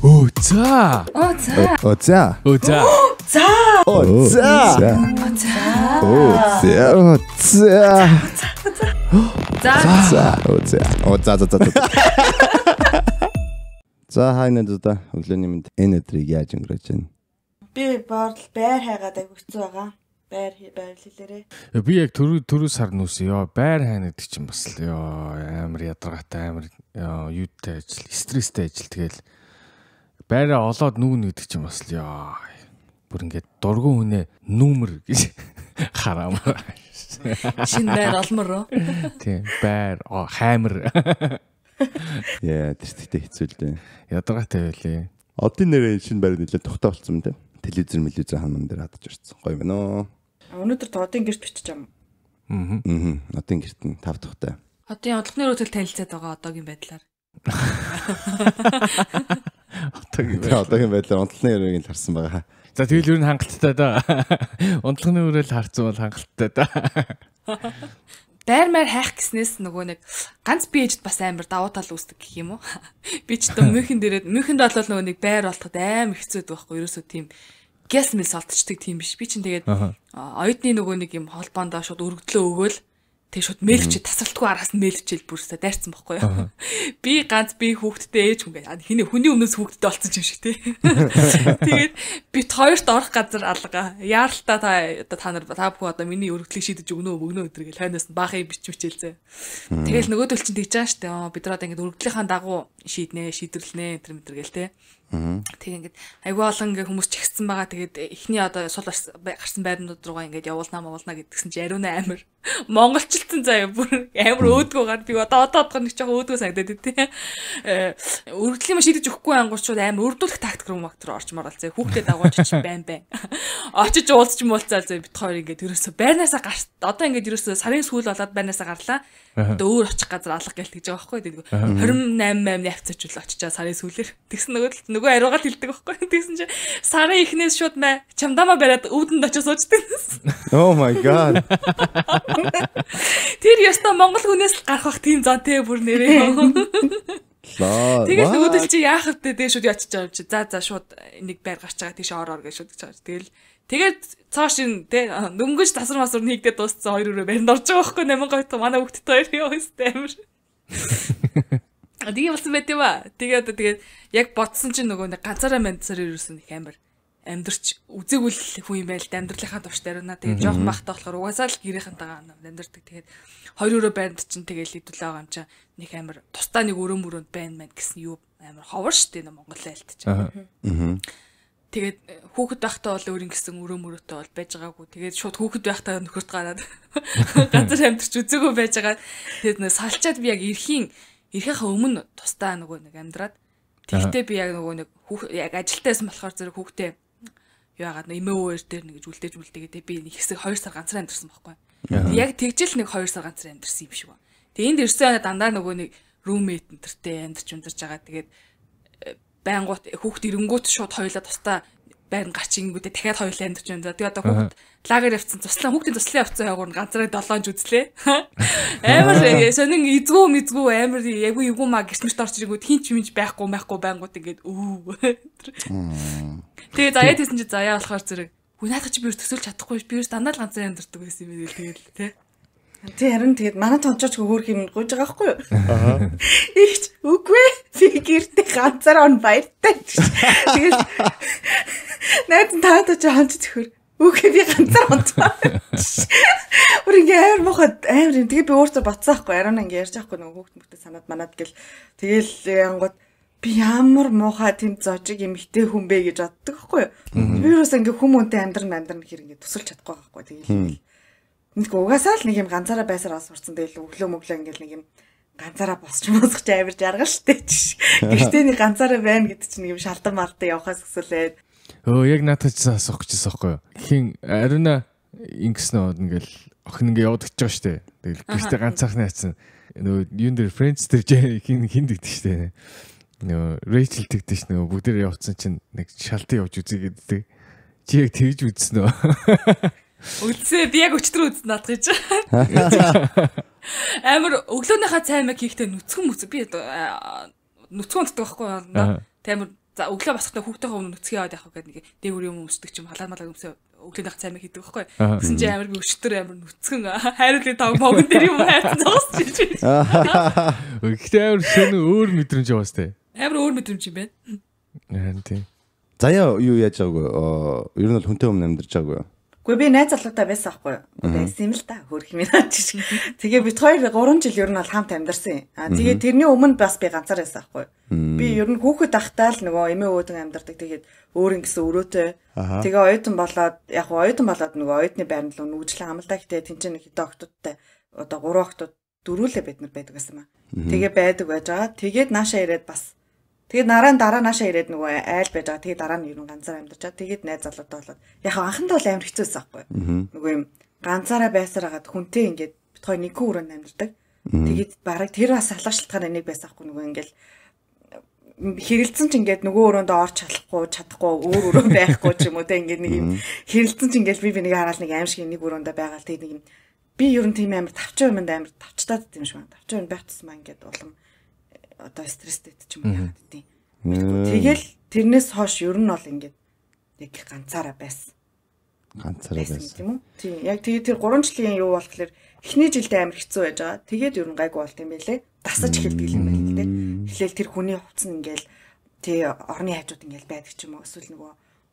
Өө за. Оо за. Оо за. Өө за. За. Оо за. Оо за. Оо за. За. За. Оо за. Оо за за за. За хай надад өглөөний мэнд энэ өдрийг яаж өнгөрөөж байна? Би боорл байр хайгаад айгу хэцүү байгаа. Байр байр хэлээрээ. Би яг түрүү сар нүс ёо байр хайна гэдэг чинь бас л ёо амар ядаргаатай амар юутай ажил, стресстэй ажил. Тэгэл байраа олоод нүүн гэдэг чинь бас л ёо бүр ингээд дургуун хүнээ нүүмэр гэж хараамаар. Шинэ байр олмор уу? Тийм байр хаймар. Яа, тэр тэгтээ хэцүү л дээ. Ядаргаатай байлээ. Одын нэрээ шинэ байр нэлээд тухтай болсон юм дээ. Телевизэр мэлевизэр ханан дээр хадаж ирсэн. Гоё байна уу? Өнөөдөр одын гэрт бичиж юм. Аа. Одын гэрт нь 5 тухтай. Одын одлохны рүүтэл танилцаад байгаа одоогийн байдлаар. Одоогийн байдлаар онцлогны өрөөг нь харсан байгаа. За тэгэл ер нь хангалттай да. Онцлогны өрөөл харсан бол хангалттай да. Байр маяр хайх гэснээс нөгөө нэг ганц би ээжд бас амар давуу тал үүсдэг гэх юм уу? Би ч одоо Мюнхен дээрээ Мюнхенд бол нөгөө нэг байр олоход амар хэцүү байдаг байхгүй ерөөсөө тийм гяс мэлс олдчдаг тийм биш. Би чинь тэгээд оюутны нөгөө нэг юм холбоондоо шууд өргөдлөө өгөөл тэг шууд мэйл чи тасралтгүй араас нь мэйл чийл бүрсээ дайрсан байхгүй юу? Би ганц би хүүхдтэй ээж хүн гэж хиний хүний өмнөөс хүүхдтэй олцсон юм шиг тий. Тэгээд бит хоёрт орох газар алга. Яаралта та одоо та нар та бүхэн одоо миний өргөдлийг шийдэж өгнө үү өгнө өдр гэл хойноос нь баахан бич бичээлзээ. Тэгэл нөгөөдөл чинь тэгж байгаа штэ. Бид нар одоо ингээд өргөдлийнхаа дагуу шийднэ, шийдэрлэнэ энэ мэтэр гэл тий. Тэг ингээд айгүй олон ингээд хүмүүс чигссэн байгаа. Тэгээд эхний одоо сул гарсан байрнууд руугаа ингээд явуулнаа муулнаа гэдгсэн чи ариуна амар монголчилсан заяа бүр амар өөдгөө гар би одоо одоодгор нэг жоохон өөдгөө санагдаад тий. Өргөдлийн юм шийдэж өгөхгүй ангуурчууд амар өрдүүлэх тактик руу мактер орчмоор л заяа хүүхдээ дагуулж очиж байн байн. Очиж уулзч муулцаал заяа бит хоёр ингээд ерөөсө байрнаасаа гарт одоо ингээд ерөөсө сарын сүүл болоод байрнаасаа гарлаа. Одоо өөр очих газар алга гэлт гэж байгаа байхгүй. Тэгээд 28 8 явцаач л очичаа сарын сүүлээр. Тэгсэн нөгөө ариугаар хэлдэг байхгүй. Тэгсэн чинь сарын эхнээс шууд мэ чамдаамаа бариад өвдөнд очиж суучдаг гэсэн. Oh my god. Тэр ёстой Монгол хүнээс л гарах бах тийм зан тэ бүр нэрээ. Тэгэл нөгөөдөл чи яах вэ тэ шууд ячиж байгаа юм чи. За шууд нэг байр гарч байгаа тийш ор ор гэж шууд гэж байгаа. Тэгэл тэгээд цааш ин тэ дөнгөж тасар масар нийгдээ дууссан хоёр өрөө баринд орж байгаа байхгүй 8 гоёт манай хүүхдтэй хоёр ёо өстэй амар. Тэгээ болсон байт юм аа. Тэгээ одоо тэгээд яг бодсон чинь нөгөө нэг ганцаараа мандсаар ирсэн их амар амьдрч үзээгүй л хүн юм байл л амьдралынхаа турш даруйна. Тэгээд жоохон бахтай болохоор угаасаа л гэрийнхэнтэйгээ амьдардаг. Тэгээд хоёр өрөө байранд чинь тэгэл хэдүүлээ байгаа юм чинь нэг амар тусдаа нэг өрөө мөрөөнд байна мэн гэсэн юу амар ховор штэ нэ Монгол айлт чинь. Тэгээд хүүхэд байхдаа бол өөр ингэсэн өрөө мөрөөтэй бол байж байгаагүй. Тэгээд шууд хүүхэд байхдаа нөхөрт гараад ганцаар амьдарч үзээгүй байж байгаа. Тэгээд нэ салчаад би яг эрхийнхээ өмнө тусдаа нөгөө нэг амьдраад тэгтээ би яг нөгөө нэг яг ажилтаа байсан болохоор зэрэг хүүхдээ юу яагаад эмээ өвөр дээр нэг үлдээж үлдээгээ би нэг хэсэг 2 сар ганцаар амьдарсан байхгүй. Яг тэгжил нэг 2 сар ганцаар амьдарсан юм шиг ба. Тэгээ энд ирсэн дандаа нөгөө нэг roommate энтертэй амьдарч амьдарч байгаа. Тэгээд байнгут хүүхд ирэнгүүт шууд хоёулаа тусдаа байрн гарч ирэнгүүтээ дахиад хоёулаа амьдарч байна. Тэгээ одоо хүүхд лагер явцсан туслан хүүхдийн туслан явцсан хойгуур нь ганцаараа 7 ж үзлээ. Амар сонин эзгүү мэзгүү амар яггүй эвгүй маа гэрт мэрт орч ирэнгүүт хин ч юмж байхгүй байнгут ингээд өө. Тэгээ заяа тийсэн чи заяа болохоор зэрэг хүү наадах чи би төсөөлж чадахгүй би дандаа л ганцаар амьдардаг байсан юм байл тэгэл тий. Тий харин тэгээд манай тончооч хөөх юм гуйж байгаа байхгүй юу? Аа. Игч үгүй би гэртээ ганцаараа он баяртай. Тэгэл найз нь таатай чи хонч зөхөр. Үгүй би ганцаар онцоо. Бүр ингээ амар муухай амар юм. Тэгээ би өөртөө батсан байхгүй. Ариун ингээ ярьж байхгүй нөгөө хүүхд мөхтэй санаад манад гэл тэгэл янгууд би ямар муухай тийм зожиг эмхтэй хүн бэ гэж боддог байхгүй юу? Би юуроос ингээ хүмүүнтэй амьдран гэхэр ингээ тусалж чадахгүй байхгүй. Тэгэл нэг угаасаа л нэг юм ганцаараа байсаар бас сурцсан. Тэгэл өглөө мөглөө ингээл нэг юм ганцаараа босч мосгож амар жаргал штэ. Гэртээ нэг ганцаараа байна гэдэг чинь нэг юм шалдан малдан явхаас өсөлээд. Өө яг наадах чинь асуух гэжсэн байхгүй юу? Хин ариуна ингэсэн үү ингээл охин ингээ яваад очиж байгаа штэ. Тэгэл гэртээ ганцаархны хайцсан. Нөгөө юун дээр Friends дээр хин хин дэгдэж штэ. Нөгөө Rachel тэгдэж ш нөгөө бүгдээр явцсан чинь нэг шалтан явж үзье гэдэг. Чи яг тэгж үзсэн үү? Үлсээ би яг өчтөр үзсэн наадах гэж. Амар өглөөнийхөө цай мэг хийхдээ нүцгэн мүц би нүцгэн унтдаг байхгүй юу? Тэ амар За өглөө босохдоо хүүхдийнхээ өмнө нүцгэн яваад явах гэдэг нэг дээгүүр юм өмсдөг ч юм халаар малаар өмсөө өглөөнийх цаймыг хийдэг байхгүй. Тэгсэн чинь амар би өчтөр амар нүцгэн хайруулын тав могон дээр юм хайрцан зогсож ирж. Гэхдээ амар шөнө өөр мэдрэмж яваас те. Амар өөр мэдрэмж юм байна. Харин тийм. Заяа юу яаж байгаагүй? Ер нь бол хүнтэй өмнө амьдарч байгаагүй юу? Гэхдээ би найз залуутай байсан аахгүй юу? Байсан юм л та хөөрх юм аа чи. Тэгээ бид хоёр 3 жил ер нь бол хамт амьдарсан. Аа тэгээ тэрний өмнө бас би ганцаар байсан аахгүй юу? Би ер нь хүүхэд ахтаа л нөгөө эмээ өөдөн амьдардаг. Тэгээд өөр ингэсэн өрөөтэй. Тэгээ оюутан болоод яг оюутан болоод нөгөө оюутны байранд л нүгжлэн амлаа. Гэтэ тэн чинь нэг хэдэн октодтай одоо 3 октод дөрүүлээ бид нар байдаг гэсэн юм аа. Тэгээ байдаг байж байгаа. Тэгээд наашаа ирээд бас тэгээд нараа дараа наашаа ирээд нөгөө айл байж байгаа. Тэгээд дараа нь ер нь ганцаар амьдарч байгаа. Тэгээд найз залуутай болоод яг анхандаа бол амар хэцүү байсан байхгүй. Нөгөө юм ганцаараа байсаар хагаад хүнтэй ингээд бит хоёр нэг өрөөнд амьдардаг. Тэгээд бараг тэр бас салах шалтгааны нэг байсан байхгүй. Нөгөө ингээд хэрэлцэн ч ингээд нөгөө өрөөндөө орч чадахгүй өөр өрөө байхгүй ч юм уу те ингээд нэг юм хэрэлцэн ч ингээд би бинийг хараад нэг аим шиг нэг өрөөндөө байгаа л тэгээд нэг юм би ер нь тийм амар тавчин юмд амар тавчтаад юм шиг байна. Тавчин юм байх тусмаа ингээд улам одоо стресстэй ч юм уу яагаад гэдэв. Тэгэл тэрнээс хойш ер нь бол ингээд яг ганцаараа байсан. Ганцаараа байсан тийм үү? Тийм. Яг тэгээ тэр 3 жилийн юу болохоор эхний жилдээ амар хэцүү байж байгаа. Тэгээд ер нь гайгүй болт юм байлээ. Дасаж эхэлдэг юм байна л дээ. Эхлээл тэр хүний хувцас нь ингээл тий орны хажууд ингээл байдаг ч юм уу. Эсвэл нөгөө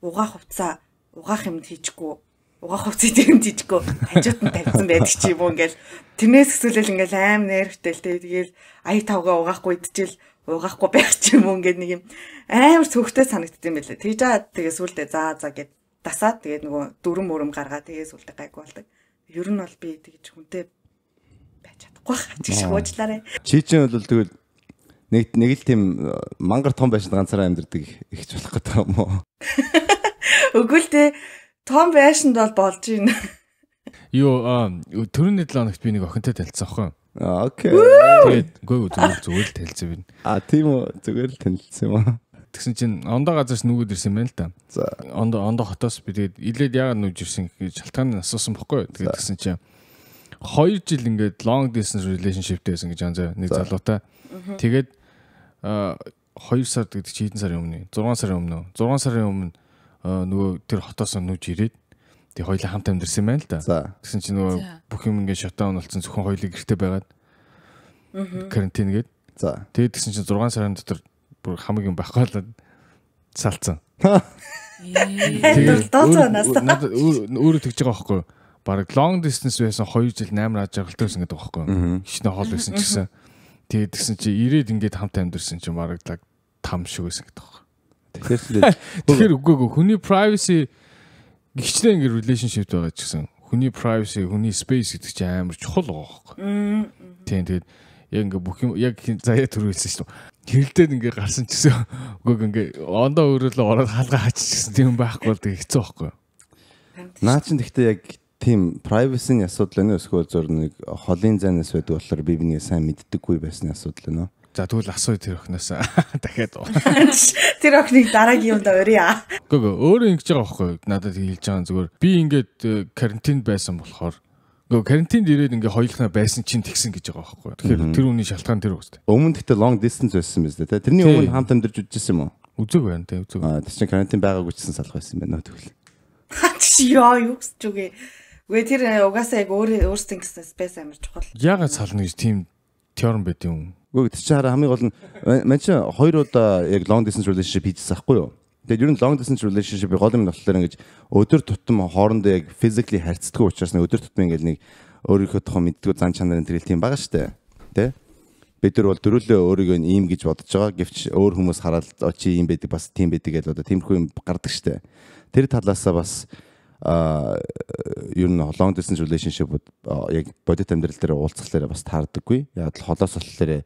угаах хувцаа угаах юмд хийчихгүй угаах хувцсыг тэр юмд хийчихгүй хажууд нь тавьсан байдаг ч юм уу ингээл тэрнээс өсвөлэл ингээл аим нервтэй л тий тэгэл ая тавгаа угаахгүй идчихэл угаахгүй байх ч юм уу ингээд нэг юм амар цөгтэй санагдд юм байлээ. Тэгж аа тэгээ сүулдэ заа заа гэд дасаад тэгээ нөгөө дүрм өрөм гаргаа тэгээ сүулдэ гайгүй болдог. Ер нь бол би тэгж хүнтэй байж чадахгүй хаа чи шуучлаарай. Чи чинь бол тэгвэл нэг л тийм мангар том байшинд ганцаараа амьдардаг ихч болох гэдэг юм уу? Үгүй л дээ. Том байшинд бол болж байна. Юу түрүүний 7 хоногт би нэг охинтой танилцсан аахгүй. Окей. Тэгээд үгүй зүгээр л танилцсан би. А тийм үү, зүгээр л танилцсан юм аа. Тэгсэн чинь ондоо газраас нүгэд ирсэн юм байна л да. За. Ондоо хотоос би тэгээд илээд яагаад нүж ирсэн гэж шалтгааныг асуусан бохгүй. Тэгээд тэгсэн чинь 2 жил ингээд long distance relationship байсан гэж анзаа нэг залуутай. Тэгээд 2 сар гэдэг чи хэдэн сарын өмнө? 6 сарын өмнө. 6 сарын өмнө нөгөө тэр хотоос нүж ирээд тэг хоёулаа хамт амьдарсан юм байна л да. Тэгсэн чинь нөгөө бүх юм ингээд shutdown болсон зөвхөн хоёулаа гэрте байгаад карантин гээд. За. Тэгээд тэгсэн чинь 6 сарын дотор бүр хамаг юм байхгүй болоод салцсан. Тэгээд надад өөрөө тэгж байгаа байхгүй. Бараг long distance байсан 2 жил 8 аж аргалтай байсан гэдэг байхгүй. Хичнээн хоол байсан ч гэсэн. Тэгээд тэгсэн чинь ирээд ингээд хамт амьдарсан чинь бараг там шиг байсан гэдэг байхгүй. Тэгэхээр үгүй хүний privacy хичнээн ингээд relationship байгаа ч гэсэн хүний privacy, хүний space гэдэг чинь амар чухал байгаа байхгүй. Тийм тэгээд яг ингээд бүх юм яг заяа төрүүлсэн шүү дээ. Хэрэлдээд ингээ гарсан ч гэсэн үгүй ингээ ондоо өөрөөлөө ороод хаалгаа хаачих гэсэн тийм байхгүй бол тэг хэцүү байхгүй. Наа чин тэгтээ яг тийм privacy-ний асуудал байна уу эсвэл зөв нэг холын зайнаас байдаг болохоор би бинийг сайн мэддэггүй байсны асуудал байна уу? За тэгвэл асууя тэр охиноос дахиад. Тэр охиныг дараагийн юмд урья. Үгүй өөрөө ингэж байгаа байхгүй надад хэлж байгаа зүгээр би ингээд карантинд байсан болохоор Гөө карантинд ирээд ингээ хоёулахнаа байсан чинь тэгсэн гэж байгаа байхгүй. Тэгэхээр тэр үний шалтгаан тэр үстэй. Өмнө гэхдээ long distance байсан биз дээ, тэ? Тэрний өмнө хамт амьдарч үзчихсэн юм уу? Үзег байна тэ, үзег. Аа, тэр чинь карантин байгаагүй ч гэсэн салах байсан байна тэгвэл. Чи яа юу гэж үгүй. Үгүй тэр угаасаа яг өөрсдөө гэсэн space амар чухал. Яагаад сална гэж тийм теорем байт юм? Үгүй тэр чинь хараа хамгийн гол нь мань чинь хоёр удаа яг long distance relationship хийжсэн байхгүй юу? Тэгээд ер нь long distance relationship гол юм болохоор ингэж өдөр тутам хоорондоо яг physically харьцдаггүй учраас нэг өдөр тутам ингээл нэг өөрийнхөө тухай мэддэггүй зан чанарын тэрэл тийм байгаа штэ. Тэ? Бид нар бол дөрүлөө өөрийгөө ийм гэж бодож байгаа. Гэвч өөр хүмүүс хараад чи ийм байдаг бас тийм байдаг гэж одоо тиймэрхүү юм гардаг штэ. Тэр талаасаа бас ер нь long distance relationship яг бодит амьдрал дээр уулзахлаараа бас таардаггүй. Яг л холоос болохоор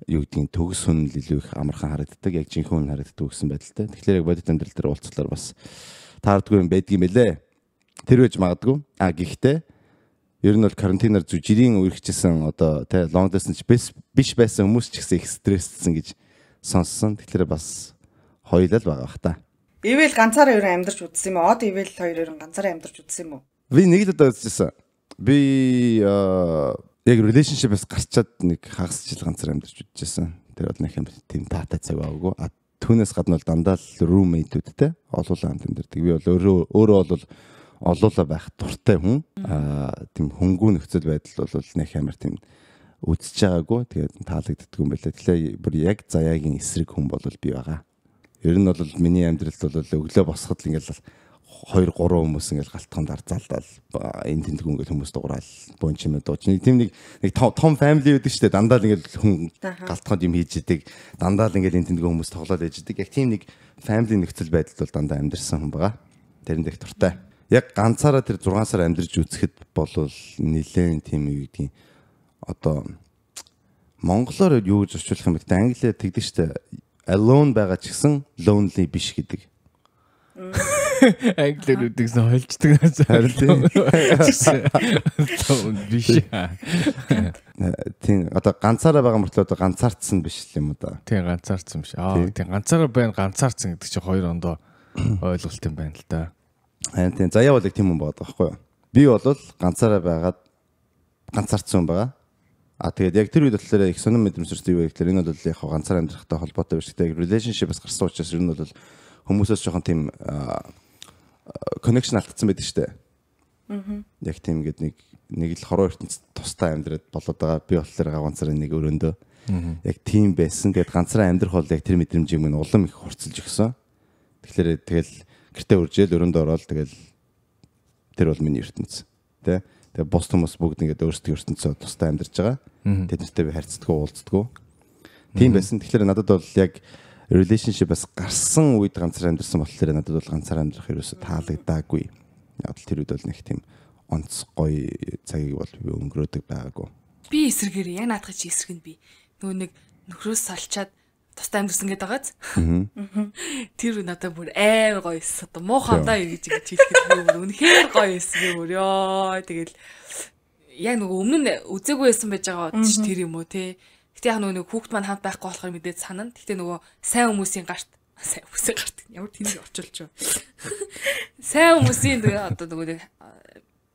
юу гэдгийг төгс хүн л илүү их амархан харагддаг, яг жинхэнэ хүн харагддаг гэсэн байдалтай. Тэгэхээр яг бодит амьдрал дээр уулзахлаар бас таардаггүй юм байдгийм байлээ. Тэр байж магадгүй. А гэхдээ ер нь бол карантинаар зү жирийн үерхчихсэн одоо тэ long distance биш байсан хүмүүс ч гэсэн их стресссэн гэж сонссон. Тэгэхээр бас хоёулаа л байгаа бах та. Ивэл ганцаараа ер нь амьдарч үзсэн юм уу? Од ивэл хоёр ер нь ганцаараа амьдарч үзсэн юм уу? Би нэг л удаа үзчихсэн. Би яг relationship-ээс гарчаад нэг хагас жил ганцаар амьдарч үзчихсэн. Тэр бол нэг юм тийм таатай цаг байгаагүй. Түүнээс гадна бол дандаа л roommate-үүдтэй олуулаа хамт амьдардаг. Би бол өөрөө бол олуулаа байх дуртай хүн. Тийм хөнгүү нөхцөл байдал бол нэг амар тийм үзэж байгаагүй. Тэгээд таалагддаггүй юм байлаа. Тэгэхээр бүр яг Заяагийн эсрэг хүн бол би байгаа. Ер нь бол миний амьдралд бол өглөө босоход л ингээл 2 3 хүмүүс ингээл галтхан дарзаалдаал энэ тентгүү ингээл хүмүүс дуграал бөөн чимээ дууч. Нэг тийм нэг том family байдаг шүү дээ. Дандаа л ингээл хүн галтханд юм хийж идэг. Дандаа л ингээл энэ тентгүү хүмүүс тоглоод байж идэг. Яг тийм нэг family нөхцөл байдалд бол дандаа амьдарсан хүн байгаа. Тэрэнд их дуртай. Яг ганцаараа тэр 6 сар амьдарч үзэхэд бол нилээн тийм юу гэдгийг одоо монголоор юу гэж орчуулах юм бэ? Гэтэ англиар тэгдэг шүү дээ. Alone байгаа ч гэсэн lonely биш гэдэг. Англиар үдгсэн холждаг надад. Харин тийм. Биш. Тийм одоо ганцаараа байгаа мөртлөө одоо ганцаардсан биш л юм уу да. Тийм ганцаардсан биш. Тийм ганцаараа байна, ганцаардсан гэдэг чинь хоёр ондоо ойлголт юм байна л да. Харин тийм Заяа бол яг тийм хүн байгаа байхгүй юу? Би бол ганцаараа байгаад ганцаардсан хүн байгаа. А тэгээд яг тэр үед болохоор их сонин мэдрэмж төрсөн юу гэхээр энэ бол яг ганцаар амьдрахтай холбоотой биш. Тэгээд relationship-аас гарсан учраас ер нь бол хүмүүсээс жоохон тийм connection алдсан байдаг шүү дээ. Яг тийм ингээд нэг л хороо ертөнцид тусдаа амьдраад болоод байгаа. Би болохоор ганцаараа нэг өрөөндөө яг тийм байсан. Тэгээд ганцаараа амьдрах бол яг тэр мэдрэмжийг минь улам их хурцлж өгсөн. Тэгэхээр тэгэл гэртээ үржээл өрөөндөө ороод тэгэл тэр бол миний ертөнц. Тэ? Тэгээ бус хүмүүс бүгд ингээд өөрсдийн ертөнцөө тусдаа амьдарч байгаа. Тэд нартай би харьцдаггүй, уулздаггүй. Тийм байсан. Тэгэхээр надад бол яг relationship-аас гарсан үед ганцаар амьдарсан болохоор надад бол ганцаар амьдрах ерөөсөө таалагдаагүй. Яг л тэр үед бол нэг тийм онц гоё цагийг бол би өнгөрөөдөг байгаагүй. Би эсрэгээр яг наадах чи эсрэг нь би нөгөө нэг нөхрөөс салчаад тусдаа амьдарсан гэдэг байгааз. Тэр надад бүр амар гоё эссэн. Одоо муухай даа юу гэж ингэж хэлэхэд би бүр үнэхээр гоё эссэн би бүр ёо. Тэгэл яг нөгөө өмнө нь үзээгүй байсан байж байгаа ч тэр юм уу те. Гэтэ яг нөгөө нэг хүүхд маань хамт байхгүй болохоор мэдээд санана. Гэтэ нөгөө сайн хүмүүсийн гарт сайн хүмүүсийн гарт ямар тэнэг орчуулж юу. Сайн хүмүүсийн одоо нөгөө нэг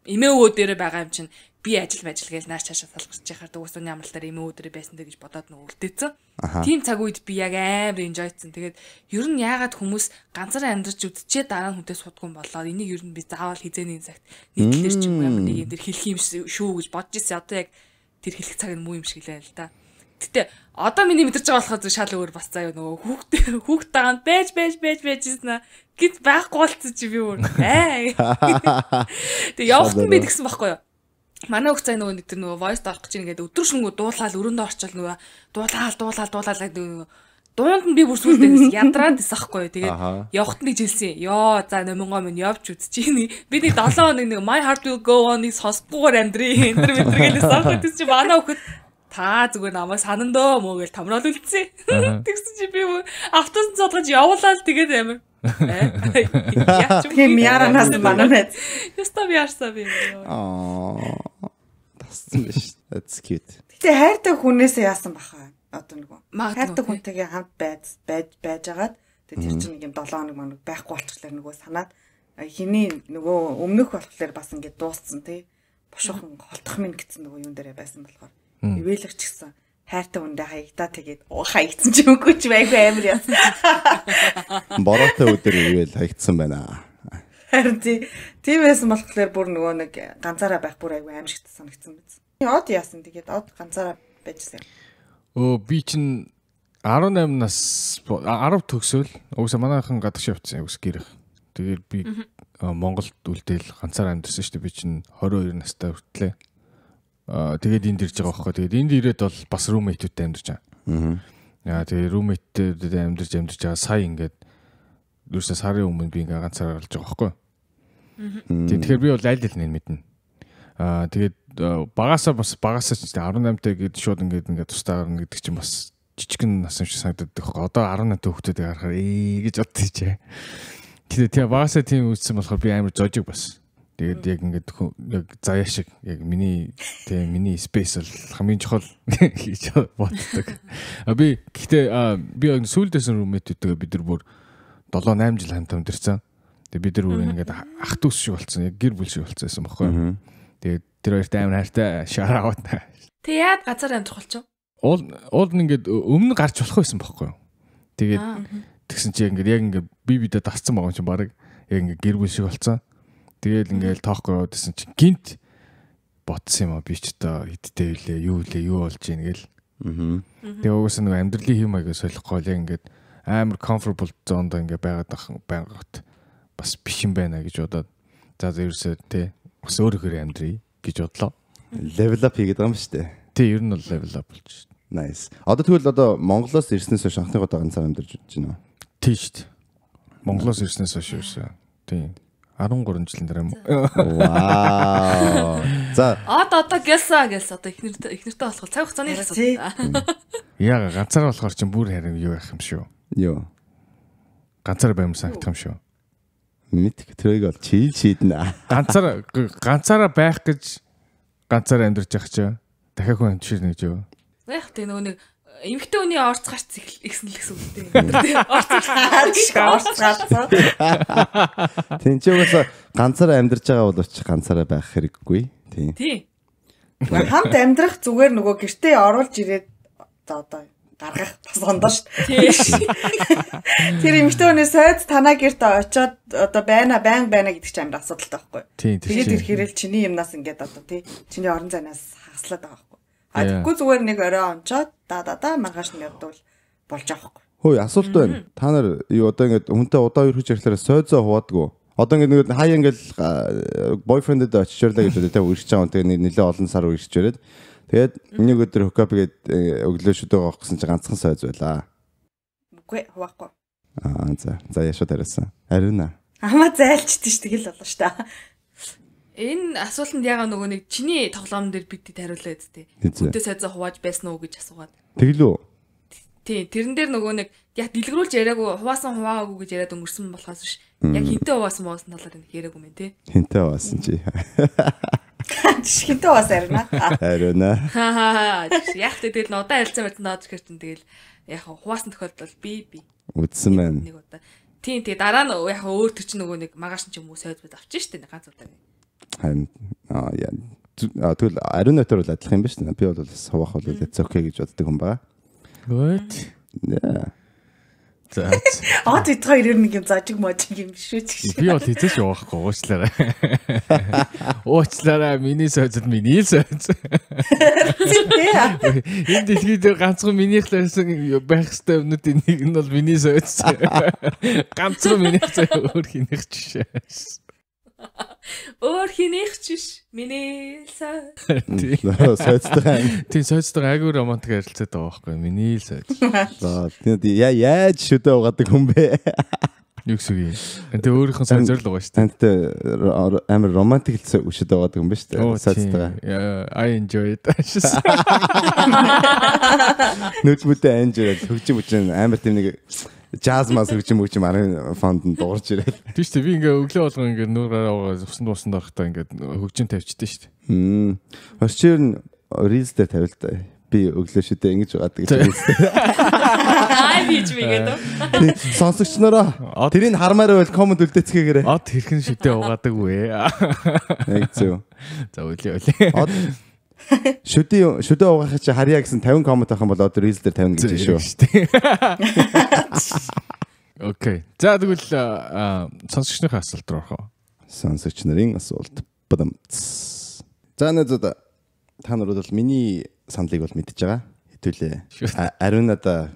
эмээ өвөө дээрээ байгаа юм чинь би ажил гэж нааш цаашаа салгарч яхаар дүүсүүний амралтаар эмээ өвөө дээрээ байсан дэ гэж бодоод нөгөө үлдээсэн. Тийм цаг үед би яг амар enjoyдсан. Тэгээд ер нь яагаад хүмүүс ганцаараа амьдарч үзчихээ дараа нь хүнтэй судгүй юм болоо. Энийг ер нь би заавал хизээний цагт нийтлэр ч юм уу ямар нэг юм дэр хэлэх юм шүү гэж бодож ирсэн. Одоо яг тэр хэлэх цаг нь муу юм шиг л байна л да. Гэтэ одоо миний мэдэрч байгаа болохоор зөв шал өөр бас заяа нөгөө хүүхд дагаанд байж байжсэн гинт байхгүй болцсон чи би өөр аа. Тэг явахт нь би тэгсэн байхгүй юу? Манай хүүхд цаа нөгөө нэг тэр нөгөө voice орох гэж ингээд өдөр шөнөгүй дуулаал өрөөндөө орчвол нөгөө дуулаал гэдэг нөгөө дуунд нь би бүр сүлдээ ядраад байсан байхгүй юу. Тэгээд явахт нэг жилсэн. Йоо за номонгоо минь явж үзчихье. Би нэг 7 хоног нэг My Heart Will Go On-ыг сонсдгүйгээр амьдрий. Энэ төр гэлээс аахгүй тийм чи манай хүүхэд та зүгээр намайг санан дөө мөө гэж томрол үлдсэн. Тэгсэн чи би автобус цодгож явуулаад тэгээд амар. Тийм яранаас манай найз. Яста би ярсаа би. Аа. Тассан биш. That's cute. Гэтэ хайртай хүнээсээ яасан баха. Одоо нөгөө хайртай хүнтэйгээ хамт байж байжгаад тэгээд тэр чинь нэг юм 7 хоног манаг байхгүй болчихлоор нөгөө санаад хиний нөгөө өмнөх болохоор бас ингээд дууссан тий. Бошоохон холдох минь гэсэн нөгөө юун дээрээ байсан болохоор ивэлэгч гэсэн хайртай хүндээ хаягдаа тэгээд хаягдсан ч юмгүй ч байггүй амар яасан. Бороотой өдөр ивэл хаягдсан байна. Харин тийм байсан болохоор бүр нөгөө нэг ганцаараа байх бүр айгүй аимшигт санагдсан биз. Од яасан тэгээд од ганцаараа байжсан. Өө би чинь 18 нас 10 төгсөөл угсаа манайхан гадагш явцсан угс гэрэх. Тэгээд би Монголд үлдээл ганцаараа амьдэрсэн шүү дээ. Би чинь 22 настай хүртлээ. Тэгээд энд ирж байгаа байхгүй. Тэгээд энд ирээд бол бас roommate-үүдтэй амьдарч байгаа. Аа тэгээд roommate-тэй амьдарч байгаа сая ингээд ерөөсөө сарын өмнө би ингээд ганцаараа гарч байгаа байхгүй. Тэгэхээр би бол аль аль нэг мэднэ. Аа тэгээд багасаа бас багасаа ч 18-тай гээд шууд ингээд тусдаа гарна гэдэг чинь бас жижигэн нас юм шиг санагдаад байхгүй. Одоо 18-тай хүүхдүүдийг харахаар ээ гэж боддоо чи. Тэгээд тийм багасаа тийм үүссэн болохоор би амар зожиг бас. Тэгээд яг ингээд яг заяа шиг яг миний тийм миний space бол хамгийн чухал гэж боддог. А би гэхдээ би яг сүүлдээс roommate-үүдтэйгээ бид нар бүр 7 8 жил хамт амьдарсан. Тэгээд бид нар бүр ингээд ах дүүс шиг болсон. Яг гэр бүл шиг болсон байсан байхгүй юу. Тэгээд тэр хоёрт амар хайртай shout out. Тэг яад газар амьдрах болчих вэ? Уул нь ингээд өмнө гарч болох байсан байхгүй юу. Тэгээд Тэгсэн чи ингээд яг ингээд би бидээ дасцсан байгаа юм чинь баг яг ингээд гэр бүл шиг болцсон. Тэгээл ингээд тоохгүй яваад исэн чи гинт ботсон юм а би ч одоо хидтэй үлээ юу үлээ юу болж ийн гээл. Тэгээ угаасаа нэг амьдралын хэм маягаа солихгүй л яг ингээд амар comfortable zone-д ингээд байгаад байгаад бас биш юм байна гэж бодоод за ерөөсөө тий бас өөрөөр амьдрий гэж бодлоо. Level up хийгээд байгаа юм шүү дээ. Тий, ер нь бол level up болж шүү. Nice. Одоо тэгвэл одоо Монголоос ирснээс хойш анхны удаа ганцаар амьдарч байна уу? Тий шүү дээ. Монголоос ирснээс хойш ерөөсөө. Тий. 13 жилийн дараа юм уу? Вау. За. Одоо гэлсэн одоо эхнэртэй болох цаг хугацааны асуудал. Яга ганцаар болохоор чинь бүр харин юу яах юм шүү. Юу? Ганцаар баймар санагдах юм шүү. Мэдэх тэрийг бол чийл шийднэ. Ганцаараа байх гэж ганцаар амьдарч явах чи дахиад хүн амьдширнэ гэж юу? Яг тийм нөгөө нэг эмэгтэй хүний орц гарц ихсэн л гэсэн үг тийм. Орц гарц. Тийм чи угаасаа ганцаараа амьдарч байгаа боловч ганцаараа байх хэрэггүй. Тийм. Тийм. Хамт амьдрах зүгээр нөгөө гэртээ оруулж ирээд за одоо гаргах бас ондоо шүү дээ. Тэр эмэгтэй хүний сойд танаа гэрт очиод одоо байна баян байна гэдэг чинь амар асуудалтай байхгүй. Тэгээд ирэхээр л чиний юмнаас ингээд одоо тий чиний орон зайнаас хагаслаад байгаа байхгүй. А тэггүй зүгээр нэг орой онцоод да маргааш нь явдвал болж байгаа байхгүй. Хөөе асуулт байна. Та нар юу одоо ингээд хүнтэй удаа өрхөж ярихлаараа сойзоо хуваадгүй. Одоо ингээд нэг хаяа ингээд бойфрендэд очиж ирлээ гэж үү те үргэлж байгаа юм. Тэгээ нэлээ олон сар үргэлж ирээд тэгээд нэг өдөр хукап гээд өглөө шүдэ гоох гэсэн чинь ганцхан сойз байлаа. Үгүй хуваахгүй. Аа за. За яшаа тариасан. Ариуна. Амаа зайлчдээ ш тэгэл болоо ш та. Энэ асуултанд ягаа нөгөө нэг чиний тоглоом дээр бид хариулаа үсттэй. Хүнтэй сойзоо хувааж байсан уу гэж асуугаад. Тэглүү. Тийм, тэрэн дээр нөгөө нэг яг дэлгэрүүлж яриаггүй, хуваасан хуваагүй гэж яриад өнгөрсөн болохоос биш. Яг хинтээ хуваасан муусан талаар нэг яриаггүй мэн тий. Хинтээ хуваасан чи. Хинтээ хуваасан ариуна. Ариуна. Хаа. Яг тэгэл удаан харилцаа барьсан даад гэхэр чинь тэгэл яг хуваасан тохиолдол би үдсэн байна. Нэг удаа. Тийм, тэгээ дараа нь яг өөр төр чинь нөгөө нэг магаш ч юм уу сойз бод авчин штэ нэг ганц удаа. Харин аа яа тэгвэл ариунатар бол адилхан юм ба шүү дээ. Би бол бас хуваах бол it's okay гэж боддог хүн байгаа. What? Yeah. За. Аа тэд хоёр ер нь нэг юм зажиг можиг юм шүү ч. Би бол хэзээ ч явахгүй уучлаарай. Уучлаарай миний сойзод миний л сойз. Энэ дэлхий дээр ганцхан минийх л байсан байх ёстой юмнуудын нэг нь бол миний сойз. Ганцхан минийх заяа өөр хинийх ч биш. Өөр хинийх ч биш. Миний л сойз. Сойзтой. Тийм сойзтой айгүй романтик харилцаад байгаа байхгүй миний л сойз. За тийм яаж шүдэ угаадаг хүн бэ? Юу гэсэн үг юм? Тэгээ өөрийнх нь сойзоор л угаа шүү дээ. Тантай амар романтик л шүдэ угаадаг хүн ба шүү дээ. Сойзтойгоо. I enjoy it. Нүд мүдэ enjoy хөгжим хүчин амар тийм нэг жаз мас хөгжим хөгжим арын фонд нь дуурч ирэл. Тийм шүү дээ. Би ингээ өглөө болгон ингээ нүүр гараа угаа усан дуусанд орохдоо ингээ хөгжим тавьчихдээ шүү дээ. Орчир нь рилс дээр тавил та. Би өглөө шүдэ ингэж угаадаг гэж рилс дээр. Аа би ч мэгээд. Сонсогч нараа тэрийг хармаар байвал коммент үлдээцгээгээрэй. Од хэрхэн шүдэ угаадаг вэ? Яг зөв. За үлээ үлээ. Од шүдэ угаах чи харьяа гэсэн 50 коммент авах юм бол одоо рилс дээр 50 гэж шүү. Окей. За тэгвэл сонсогчдын асуулт руу орох уу? Сонсогч нарын асуулт. Бадамц. За нэзүүд та нар бол миний саналыг бол мэдж байгаа. Хэдүүлээ. Ариунадаа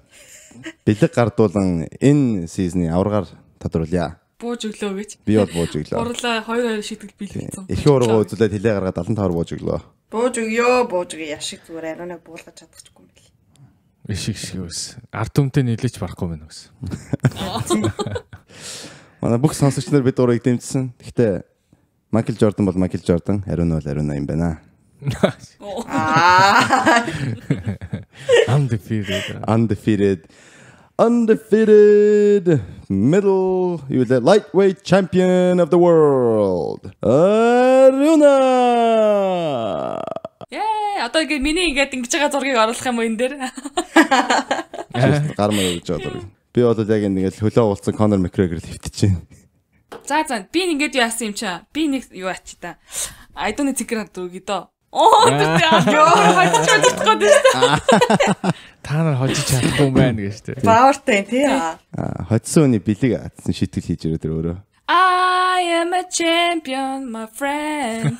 бэлэг гардуулан энэ сизны аваргаар тодруулъя. Бууж өглөө гэж. Би бол бууж өглөө. Гурлаа 2-2 шийтгэл биелэгдсэн. Их ургаа үзүүлээд хилээ гаргаад 75-аар бууж өглөө. Бууж өгөө, бууж өгөө. Яшиг зүгээр ариунаг буулгаж чадчихгүй юм бэл. Ишиг шиг ус. Ард түмтэй нийлэж барахгүй мэн гэсэн. Манай бүх сонсогч нар бид гурыг дэмжсэн. Гэхдээ Майкл Жордан бол Майкл Жордан, Ариуна бол Ариуна юм байна. Undefeated. Undefeated. Undefeated middle, you the lightweight champion of the world. Ариуна. Яа, одоо ингэ миний ингээд ингэж байгаа зургийг оруулах юм уу энэ дээр? Гар мөр гэж байгаа зураг. Би бол яг ингээд хөлөө уулзсан Конор Макгрегор л хөвтөж байна. За за, би ингээд юу яасан юм чи? Би нэг юу ачи та. Айдууны цэгэр хад үгүй дөө. Оо тэр яа хожиж чадахгүй дээ шүү дээ. Та нар хожиж чадахгүй юм байна гэж тий. Баавартай тий. Хоцсон хүний бэлэг атсан шийтгэл хийж ирээ тэр өөрөө. I am a champion my friend.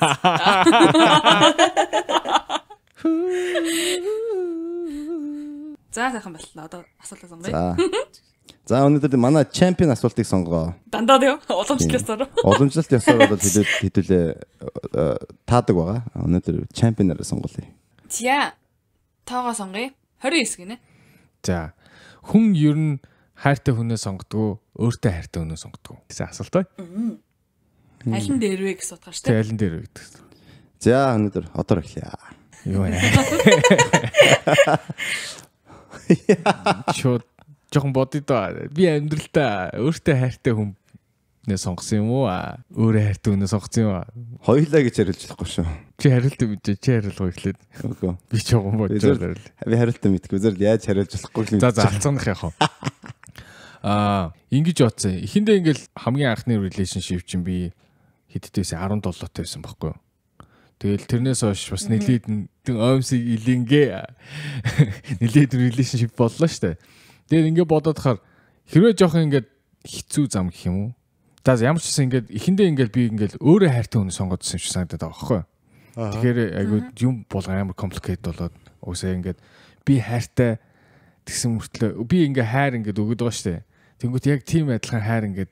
За сайхан боллоо. Одоо асуултаа сонгоё. За өнөөдөр манай champion асуултыг сонгоо. Дандаа тийм уламжлалт ёсоор. Уламжлалт ёсоор бол хэдүүлээ таадаг байгаа. Өнөөдөр champion-аараа сонголъё. За тоогоо сонгоё. 29 гинэ. За хүн ер нь хайртай хүнээ сонгодог, өөртөө хайртай хүнээ сонгодог гэсэн асуулт бай. Аль нь дээр вэ гэсэн утгаар шүү дээ. Тэг аль нь дээр вэ гэдэг. За өнөөдөр одоор эхлэе. Юу вэ? Шууд жоохон бодъё доо. Би амьдралдаа өөртөө хайртай хүнээ сонгосон юм уу? Өөрөө хайртай хүнээ сонгосон юм аа? Хоёулаа гэж хариулж болохгүй шүү. Чи хариултаа мэдээ. Чи хариулгаа эхлээд. Үгүй. Би жоохон бодож хариул. Би хариултаа мэдгүй. Зөв яаж хариулж болохгүй л. За алцганых яах вэ? Ингэж бодсон. Эхэндээ ингээл хамгийн анхны relationship чинь би хэдтэйсэн 17-тай байсан байхгүй юу? Тэгэл тэрнээс хойш бас нэлээд оймсыг илэнгээ нэлээд relationship боллоо шүү дээ. Тэгээд ингээ бодоод хахаар хэрвээ жоохон ингээд хэцүү зам гэх юм уу? За ямар ч гэсэн ингээд эхэндээ ингээд би ингээд өөрөө хайртай хүн сонгоод ирсэн юм шиг санагдаад байгаа байхгүй юу? Тэгэхээр айгүй юм болгон амар complicated болоод уусаа ингээд би хайртай тэгсэн мөртлөө би ингээ хайр ингээд өгöd байгаа шүү дээ. Тэнгүүт яг тийм адилхан хайр ингээд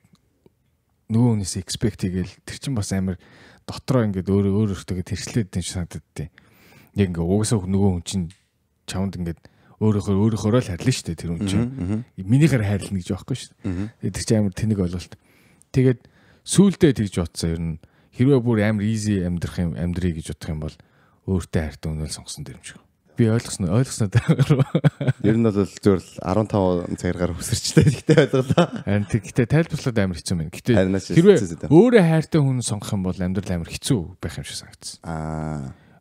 нөгөө хүнээс expect хийгээл тэр чинь бас амар дотроо ингээд өөрөө өөртөө тэрчлээд юм шиг санагдаад тий. Яг ингээ угсаа нөгөө хүн чинь чамд ингээд өөрөөхөөрөө л хайрлаа шүү дээ тэр хүн чинь. Минийхээр хайрлана гэж байхгүй шүү дээ. Тэр чинь амар тэнэг ойлголт. Тэгээд сүүлдээ тэгж бодсон ер нь хэрвээ бүр амар easy амьдрах юм амьдрий гэж бодох юм бол өөртөө хайртай хүнээ л сонгосон дэр юм шиг. Би ойлгосноо. Ер нь бол зөвөр л 15 цагаар хүсэрчлээ гэхдээ ойлголоо. Харин гэхдээ тайлбарлахад амар хэцүү юм. Гэхдээ хэрвээ өөрөө хайртай хүн сонгох юм бол амьдрал амар хэцүү байх юм шиг санагдсан.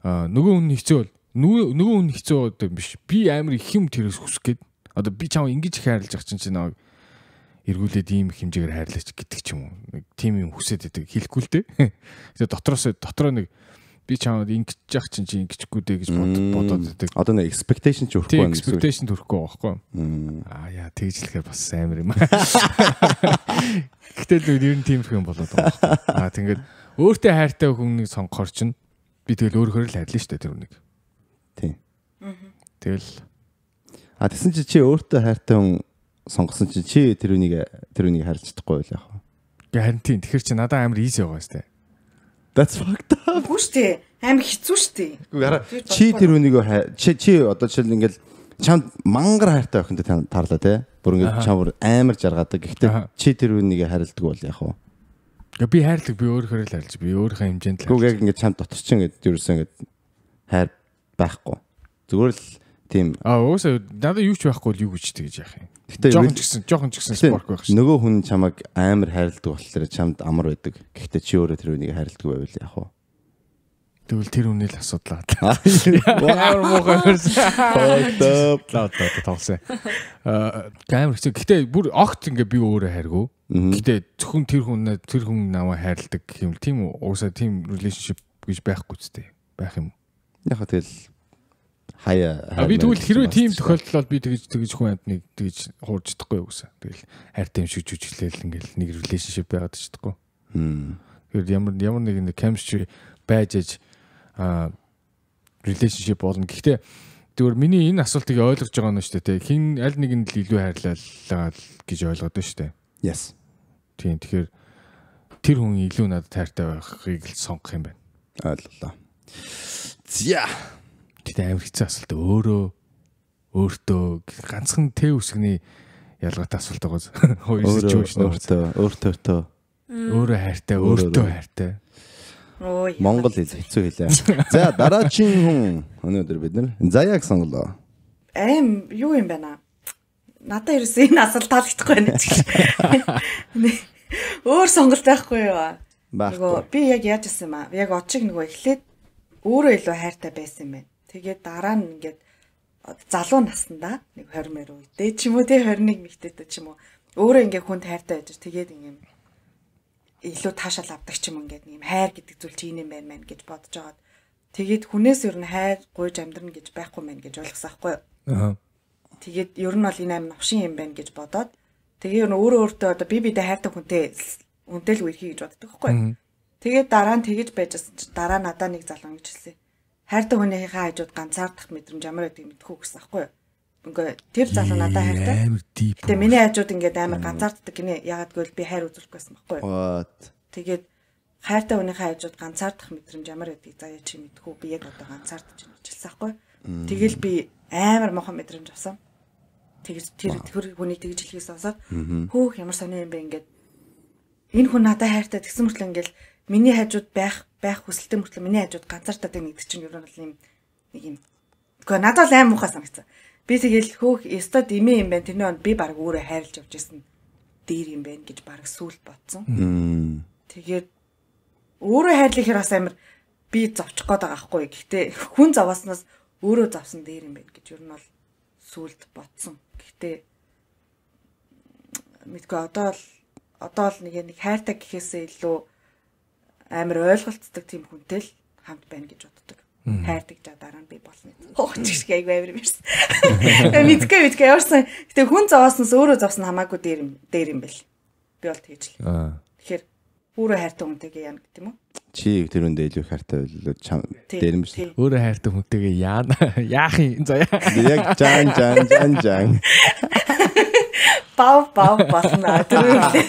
Нөгөө хүн хэцүү бол нөгөө хүн хэцүү одоо биш. Би амар их юм тэрээс хүсэх гээд одоо би чам ингэж их хайрлаж байгаа чинь намайг эргүүлээд ийм их хэмжээгээр хайрлаач гэдэг ч юм уу. Нэг тийм юм хүсээд байдаг хэлэхгүй л дээ. Тэгээ дотроо нэг би чамд ингэж яах чинь чи ингэчихгүй дээ гэж бодоод байдаг. Одоо нэг expectation ч өрөхгүй байна. Expectation төрөхгүй байгаа байхгүй юу? Аа яа тэгж хэлэхээр бас амар юм. Гэтэл ер нь тиймэрхүү юм болоод байгаа байхгүй. Аа тэгээд өөртөө хайртай хүнийг сонгохоор чинь би тэгэл өөрөөр л хайрлаа шүү дээ тэр хүнийг. Тийм. Тэгэл тэгсэн чи чи өөртөө хайртай хүн сонгосон чи чи тэр хүнийг хайрлаж чадахгүй байл яах вэ? Харин тийм. Тэгэхээр чи надад амар easy байгаа шүү дээ. That's fucked up. Үгүй шүү дээ. Амар хэцүү шүү дээ. Үгүй хараа чи тэр хүнийг чи одоо жишээл ингээл чамд мангар хайртай охинтой таарлаа те. Бүр ингээд чам бүр амар жаргадаг. Гэхдээ чи тэр хүнийг хайрладаг бол яах вэ? Би хайрладаг. Би өөрөөр л хайрлаж. Би өөрийнхөө хэмжээнд л. Үгүй яг ингээд чамд дотор чинь ингээд ерөөсөө ингээд хайр байхгүй. Зүгээр л тийм. Уусаа надад юу ч байхгүй л юу гэж тэгэж яах юм. Гэхдээ жоохон ч гэсэн спорт байх шин. Нөгөө хүн чамайг амар хайрладаг болохоор чамд амар байдаг. Гэхдээ чи өөрөө тэр хүнийг хайрладаг байвал яах вэ? Тэгвэл тэр хүний л асуудал. Амар муухай хөрсөн. Лаа тоглосон. Амар хэцүү. Гэхдээ бүр огт ингээ би өөрөө хайргүй. Гэхдээ зөвхөн тэр хүн намайг хайрладаг гэх юм. Тийм уусаа тийм relationship гэж байхгүй ч тийм байх юм. Яг тэгэл хаяа. Би тэгвэл хэрвээ тийм тохиолдол бол би тэгэж хүн амьтныг тэгэж хуурж чадахгүй юу гэсэн. Тэгэл хайртай юм шиг жүжиглээл ингээл нэг relationship байгаад чадахгүй. Тэгэхээр ямар нэг chemistry байж аж relationship болно. Гэхдээ тэгвэр миний энэ асуултыг ойлгож байгаа нь шүү дээ. Хин аль нэг нь л илүү хайрлалаа гэж ойлгоод байна шүү дээ. Yes. Тийм тэгэхээр тэр хүн илүү надад хайртай байхыг л сонгох юм байна. Ойлголоо. За. Гэтэ амар хэцүү асуулт өөрөө өөртөө ганцхан Т үсгний ялгаатай асуулт байгаа. Хоёр situation өөртөө өөрөө хайртай, өөртөө хайртай. Монгол хэл хэцүү хэлээ. За дараагийн хүн өнөөдөр бид нар Заяаг сонголоо. Аим юу юм бэ наа? Надад ерөөсөө энэ асуулт таалагдахгүй байна гэж. Өөр сонголт байхгүй юу? Нөгөө би яг яаж исэн юм аа? Яг очиг нөгөө эхлээд өөрөө илүү хайртай байсан юм байна. Тэгээд дараа нь ингээд залуу наснда нэг 20 мөр үедээ ч юм уу те 21 мэгтэйтэй ч юм уу өөрөө ингээд хүнд хайртай байж тэгээд ингээд илүү таашаал авдаг ч юм ингээд нэг юм хайр гэдэг зүйл чи энэ юм байна мэн гэж бодож байгаад Тэгээд хүнээс ер нь хайр гуйж амьдрна гэж байхгүй мэн гэж ойлгосон байхгүй юу? Аа. Тэгээд ер нь бол энэ аим новшин юм байна гэж бодоод тэгээ ер нь өөрөө өөртөө одоо би бидээ хайртай хүнтэй үнтэй л үерхий гэж боддог байхгүй юу? Тэгээд дараа нь тэгэж байжсэн чи дараа надаа нэг залуу ингэж хэлсэн. Хайртай хүнийхээ хажууд ганцаардах мэдрэмж ямар байдгийг мэдэх үү гэсэн байхгүй юу? Ингээ тэр залуу надаа хайртай. Гэтэ миний хажууд ингээд амар ганцаарддаг гинэ. Ягаад гэвэл би хайр үзүүлэх гэсэн байхгүй юу? Тэгээд хайртай хүнийхээ хажууд ганцаардах мэдрэмж ямар байдгийг заяа чи мэдэх үү? Би яг одоо ганцаардаж байна гэж хэлсэн байхгүй юу? Тэгэл би амар мохон мэдрэмж авсан. Тэгэж тэр хүнийг тэгж хэлхийг сонсоод хөөх ямар сони юм бэ ингээд энэ хүн надад хайртай тэгсэн мөртлөө ингээд миний хажууд байх хүсэлтэй мөртлөө миний хажууд ганцаардаад байна гэдэг чинь ер нь бол юм нэг юм. Гэхдээ надад л аим муухай санагдсан. Би тэгэл хөөх ёстой дэмээ юм байна. Тэрний онд би баг өөрөө хайрлж явж исэн дээр юм байна гэж баг сүулт бодсон. Тэгээд өөрөө хайрлахаар бас амар би зовчих гээд байгаа байхгүй. Гэхдээ хүн зовооснаас өөрөө зовсон дээр юм байна гэж ер нь бол сүулт бодсон. Гэхдээ мэдгүй одоо л нэг хайртай гэхээсээ илүү амар ойлголцдог тийм хүнтэй л хамт байна гэж боддог. Хайрдаг жаа дараа нь би болно. Хөөч шиг айгүй амар юм ярьсан. Мэдгүй яварсан. Гэтэ хүн зовоосноос өөрөө зовсон хамаагүй дээр юм бэл. Би бол тэгж л. Тэгэхээр өөрөө хайртай хүнтэйгээ яана гэдэг юм уу? Чи тэр үндэ илүү хайртай байлаа чам дээр юм биш. Өөрөө хайртай хүнтэйгээ яана. Яах юм заяа. Яг жан жан жан жан. Бав бав болно. Тэр үндэ.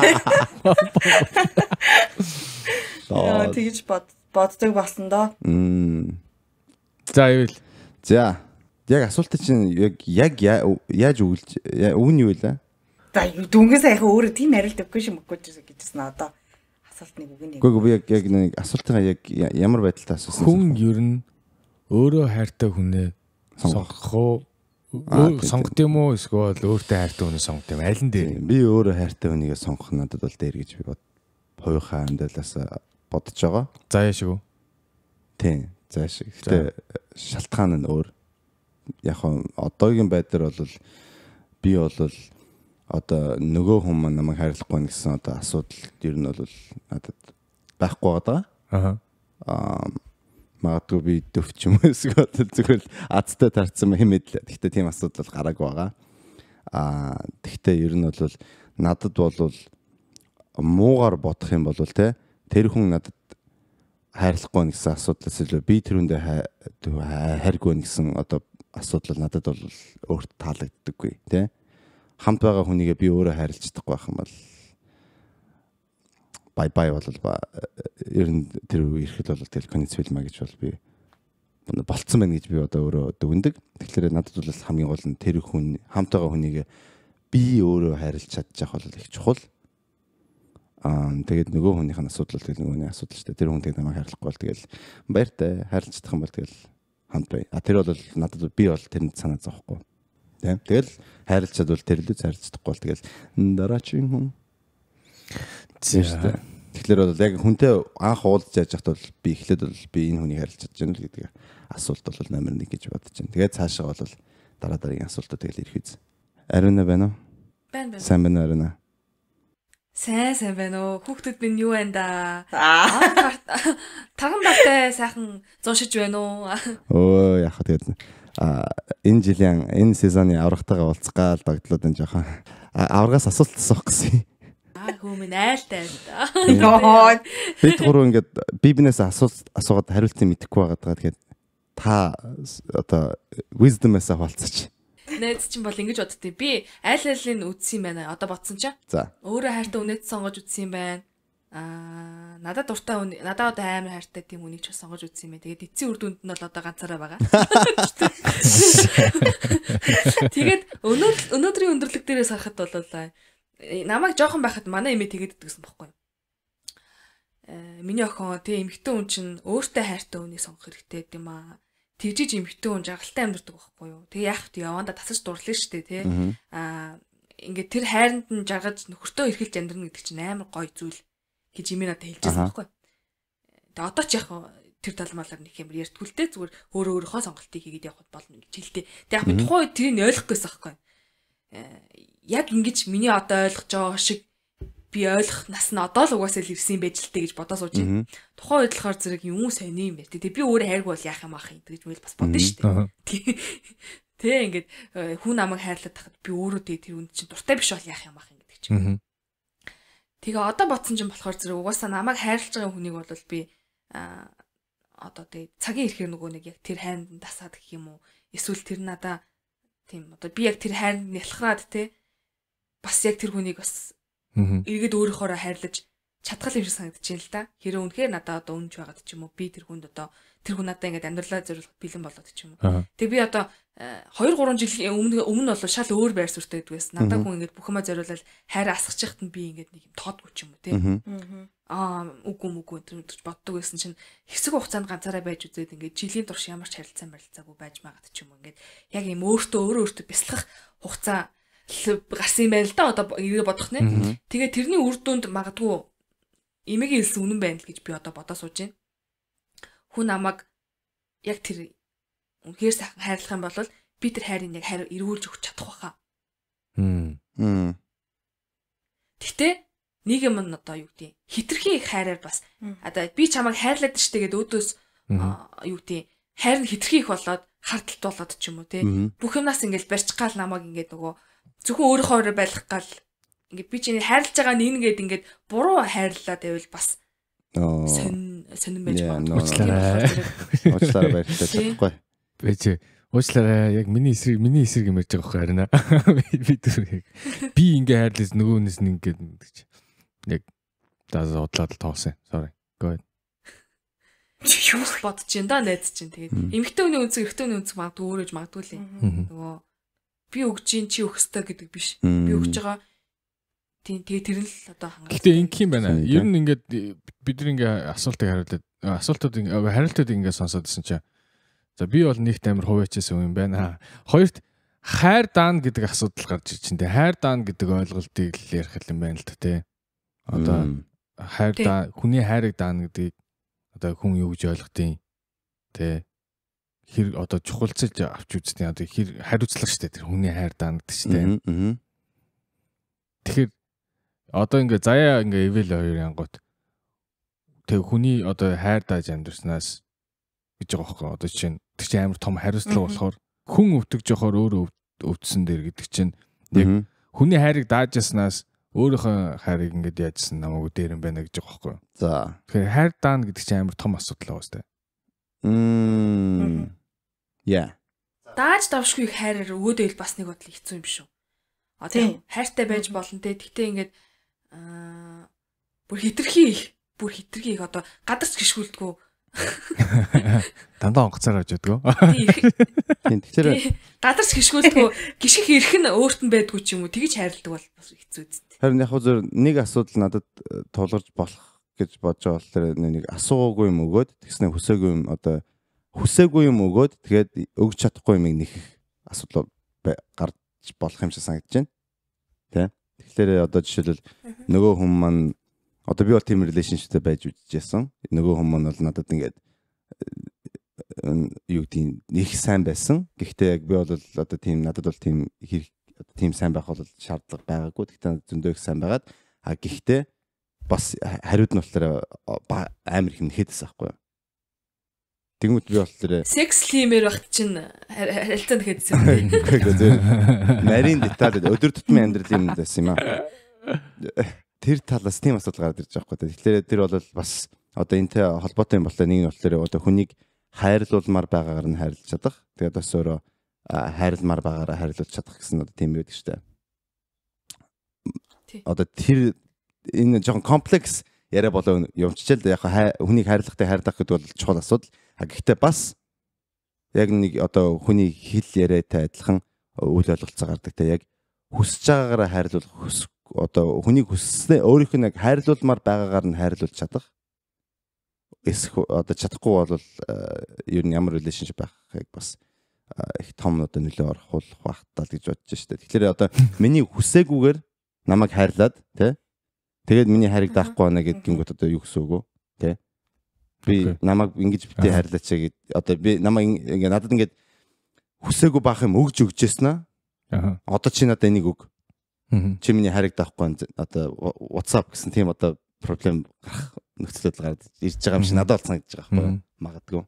Яа тэгж боддог болсон доо. За ивэл. За. Яг асуулт чинь яг яаж өгүүлж үг нь юу вэ? За дүнгээ сайхан өөрөө тийм хариулт өгөхгүй шим өгөхгүй гэжсэн одоо. Асуултны үг нь. Үгүй би яг нэг асуултаа яг ямар байдалтай асуусан. Хүн ер нь өөрөө хайртай хүнээ сонгох уу? Сонгох юм уу эсвэл өөртөө хайртай хүнээ сонгох юм? Аль нь дээр? Би өөрөө хайртай хүнийгээ сонгох надад бол дээр гэж би бод. Хувийнхаа амьдралаас бодож байгаа. Заяа шиг үү? Тийм, заяа шиг. Гэтэ шалтгаан нь өөр. Яг одоогийн байдлаар бол би бол одоо нөгөө хүн маань намайг хайрлахгүй гэсэн одоо асуудал ер нь бол надад байхгүй байгаа. Аа. Магадгүй би дөвч юм уу эсвэл зүгээр л азтай тарцсан юм мэдлээ. Гэхдээ тийм асуудал бол гараагүй байгаа. Аа, гэхдээ ер нь бол надад бол муугар бодох юм бол те тэр хүн надад хайрлахгүй гэсэн асуудлаас илүү би тэр хүндээ хайргүй гэсэн одоо асуудал надад бол өөрт таалагддаггүй те. Хамт байгаа хүнийгээ би өөрөө хайрлаж чадахгүй байх юм бол бай бай бол ер нь тэр эрхэл бол тэгэл концвилма гэж бол би болцсон байна гэж би одоо өөрөө дүгнэдэг. Тэгэхээр надад бол хамгийн гол нь тэр хүн хамт байгаа хүнийгээ би өөрөө хайрлаж чадчих бол их чухал. Аа тэгээд нөгөө хүнийх нь асуудал бол тэгэл нөгөөний асуудал шүү дээ. Тэр хүн тэгээд намайг хайрлахгүй бол тэгэл баяртай хайрлаж чадах юм бол тэгэл хамт бай. А тэр бол надад би бол тэрэнд санаа зовхгүй. Тийм. Тэгэл хайрлаж чадвал тэр л үз хайрлаж чадахгүй бол тэгэл дараагийн хүн. Тийм. Тэгэхээр бол яг хүнтэй анх уулзаж яаж яхад бол би эхлээд бол би энэ хүнийг хайрлаж чадж байна л гэдэг асуулт бол номер 1 гэж бодож байна. Тэгээд цаашаа бол дараа дараагийн асуултууд тэгэл ирэх үз. Ариуна байна уу? Байна. Сайн байна уу Ариуна? Сайн байна уу? Хүүхдүүд минь юу байна да? Тарган давтай сайхан зуншиж байна уу? Өө яах вэ тэгээд энэ жилийн энэ сезоны аврагтайгаа уулзах гал догтлоод энэ жоохон аврагаас асуулт асуух гэсэн. Аа хөө минь айлтай айлтай. Бид гурав ингээд би бинээс асуулт асуугаад хариултыг мэдэхгүй байгаад байгаа. Тэгэхээр та одоо wisdom-аас хаваалцаач. Найз чинь бол ингэж боддتي. Би аль алийг үдсэн юм байна. Одоо бодсон чинь. За. Өөрөө хайртай үнэт сонгож үдсэн юм байна. Аа, надад дуртай хүн, надад одоо амар хайртай тийм үнийг ч сонгож үдсэн юм байна. Тэгээд эцсийн үр дүнд нь бол одоо ганцаараа байгаа. Тэгээд өнөөдрийн өндөрлөг дээрээс харахад бол намайг жоохон байхад манай эмээ тэгээд идэгсэн бохгүй. Миний охин тэг эмэгтэй хүн чинь өөртөө хайртай хүнийг сонгох хэрэгтэй гэдэм аа. Тэгжиж эмэгтэй хүн жаргалтай амьдардаг байхгүй юу. Тэгээ яах вэ? Явандаа тасаж дурлаа шүү дээ, тий. Аа, ингээд тэр хайранд нь жаргаж нөхөртөө эрхэлж амьдрна гэдэг чинь амар гоё зүйл гэж эмээ надад хэлжсэн байхгүй. Тэгээ одоо ч яг тэр талмалаар нэг юм ярьдгүй л дээ, зүгээр өөрөө өөрийнхөө сонголтыг хийгээд явхад болно гэж хэлдэг. Тэгээ яг би тухайн үед тэрийг ойлгох гэсэн байхгүй. Яг ингэж миний одоо ойлгож байгаа шиг би ойлгох нас нь одоо л угаасаа л ирсэн юм байж л тээ гэж бодоо сууж байна. Тухайн үед болохоор зэрэг юм сони юм байна. Тэгээ би өөрөө хайргүй бол яах юм аах юм гэж мэл бас бодно шүү дээ. Тэ ингээд хүн намайг хайрлаад тахад би өөрөө тэгээ тэр хүнд чинь дуртай биш бол яах юм аах юм гэдэг чинь. Тэгээ одоо бодсон чинь болохоор зэрэг угаасаа намайг хайрлаж байгаа хүнийг бол би одоо тэгээ цагийн ирэхээр нөгөө нэг яг тэр хайранд нь дасаад гэх юм уу эсвэл тэр надаа тийм одоо би яг тэр хайранд нялхраад те бас яг тэр хүнийг бас эргээд өөрөөхөөрөө хайрлаж чадгал юм шиг санагдаж байна л да. Хэрэг үнэхээр надаа одоо үнж байгаад ч юм уу би тэр хүнд одоо тэр хүн надаа ингээд амьдралаа зориулах бэлэн болоод ч юм уу. Тэгээ би одоо 2 3 жилийн өмнө бол шал өөр байр суурьтай байдаг байсан. Надаа хүн ингээд бүх юмаа зориулаад хайраа асгах чигт нь би ингээд нэг юм тоодгүй ч юм уу те. Аа үгүй мүгүй гэж боддог байсан чинь хэсэг хугацаанд ганцаараа байж үзээд ингээд жилийн турш ямар ч харилцаа барилцаагүй байж магад ч юм уу ингээд яг юм өөртөө өөрөө өөртөө бясалгах хугацаа гарсан юм байна л да одоо эргээ бодох нэ. Тэгээ тэрний үр дүнд магадгүй эмээгийн хэлсэн үнэн байна л гэж би одоо бодоо сууж байна. Хүн намайг яг тэр үнэхээр сайхан хайрлах юм бол би тэр хайрыг яг хариу эргүүлж өгч чадах байхаа. Гэтэ нэг юм нь одоо юу гэдэг хитрхи их хайраар бас одоо би чамайг хайрлаад штэ гэдээ өөдөөс юу гэдэг хайр нь хитрхи их болоод хардталт болоод ч юм уу те. Бүх юмнаас ингээл барьчих гал намайг ингээд нөгөө зөвхөн өөрийнхөө байлгах гал ингээд би чиний хайрлаж байгаа нь ингээд ингээд буруу хайрлаад байвал бас сонин байж магадгүй. Уучлаарай баярлалаа чадахгүй. Бэж уучлаарай яг миний эсрэг юм ярьж байгаа байхгүй харина. Би тэр яг би ингээ хайрлаж нөгөөнөөс нь ингээд гэж яг даа удлаад л тоосон. Sorry. Go ahead. Юу бодож чинь да найз чинь тэгээд эмэгтэй хүний өнцөг эрэгтэй хүний өнцөг магадгүй өөрөж магадгүй л юм. Нөгөө би өгч чинь чи өгөх ёстой гэдэг биш. Би өгч байгаа тийм тэгээ тэр нь л одоо хангалт. Гэтэ ингэх юм байна. Ер нь ингээд бид нар ингээ асуултыг хариулаад асуултууд хариултуудыг ингээ сонсоод исэн чинь за би бол нэгт амар хуваачихсан юм байна. Хоёрт хайр даана гэдэг асуудал гарч ир чинь тэ. Хайр даана гэдэг ойлголтыг л ярих юм байна л та тэ. Одоо хайр даа хүний хайрыг даана гэдгийг одоо хүн юу гэж ойлгох юм тэ. Хэр одоо чухалцаж авч үзтiin одоо хэр хариуцлага штэ тэр хүний хайр даана гэдэг чинь тэ. Тэгэхээр одоо ингээ заяа ингээ эвэл хоёр янгот тэг хүний одоо хайр дааж амьдрснаас гэж байгаа хөөхгүй одоо чинь тэр чинь амар том хариуцлага болохоор хүн өвдөг жоохоор өөрөө өвдсөн дээр гэдэг чинь яг хүний хайрыг дааж яснаас өөрийнхөө хайрыг ингээд яажсан намайг дээр юм байна гэж байгаа хөөхгүй. За. Тэгэхээр хайр даана гэдэг чинь амар том асуудал байгаа сте. Яа. Дааж давшгүй хайраар өгөөд байл бас нэг бодлоо хэцүү юм шүү. Одоо хайртай байж болно те. Тэгтээ ингээд бүр хитрхи их одоо гадарч гიშгүүлдэггүй. Дандаа онгоцоор авч яддаг. Тийм тэгэхээр гадарч гიშгүүлдэггүй гიშгэх эрх нь өөрт нь байдгүй ч юм уу тэгж хайрладаг бол бас хэцүү зү. Харин яг зөв нэг асуудал надад тулгарч болох гэж бодож байгаа болохоор нэг асуугаагүй юм өгөөд тэгснэ хүсээгүй юм одоо хүсээгүй юм өгөөд тэгээд өгч чадахгүй юмыг нэхэх асуудал гарч болох юм шиг санагдаж байна. Тэ? Тэгэхээр одоо жишээлбэл нөгөө хүн маань одоо би бол тийм relationship-тэй байж үзчихсэн. Нөгөө хүн маань бол надад ингээд юу гэдгийг их сайн байсан. Гэхдээ яг би бол одоо тийм надад бол тийм хэрэг одоо тийм сайн байх бол шаардлага байгаагүй. Гэхдээ зөндөө их сайн байгаад а гэхдээ бас хариуд нь болохоор амар их нэхэдсэн байхгүй юу? Тэгмэд би болохоор секс хиймээр багт чинь харилцаа нэхэдсэн юм. Үгүй зөв. Нарийн деталь өдөр тутмын амьдралын юм байсан юм аа. Тэр талаас тийм асуудал гараад ирж байгаа байхгүй. Тэгэхээр тэр бол бас одоо энтэй холбоотой юм боллоо. Нэг нь болохоор одоо хүнийг хайрлуулмаар байгаагаар нь хайрлаж чадах. Тэгээд бас өөрөө хайрламаар байгаараа хайрлуулж чадах гэсэн одоо тийм байдаг шүү дээ. Одоо тэр энэ жоохон комплекс яриа болоо юмччихэл яг хүнийг хайрлахтай хайрлах гэдэг бол чухал асуудал. А гэхдээ бас яг нэг одоо хүний хэл яриатай адилхан үйл ойлголцоо гардаг те яг хүсэж байгаагаараа хайрлуулах хүс одоо хүнийг хүсснээ өөрийнх нь яг хайрлуулмаар байгаагаар нь хайрлуулж чадах. Эсэх одоо чадахгүй бол ер нь ямар relationship байхыг бас их том одоо нөлөө оруулах байх тал гэж бодож штэ. Тэгэхээр одоо миний хүсээгүйгээр намайг хайрлаад те тэгээд миний хайрыг даахгүй байна гэдгингүүт одоо юу гэсэн үг вэ? Тэ? Би намайг ингэж битээ хайрлаач гэд одоо би намайг ингээ надад ингээд хүсээгүй баах юм өгж өгчээсэн аа. Одоо чи надад энийг өг. Чи миний хайрыг даахгүй одоо WhatsApp гэсэн тийм одоо проблем гарах нөхцөл байдал гараад ирж байгаа юм шиг надад бол санагдаж байгаа байхгүй магадгүй.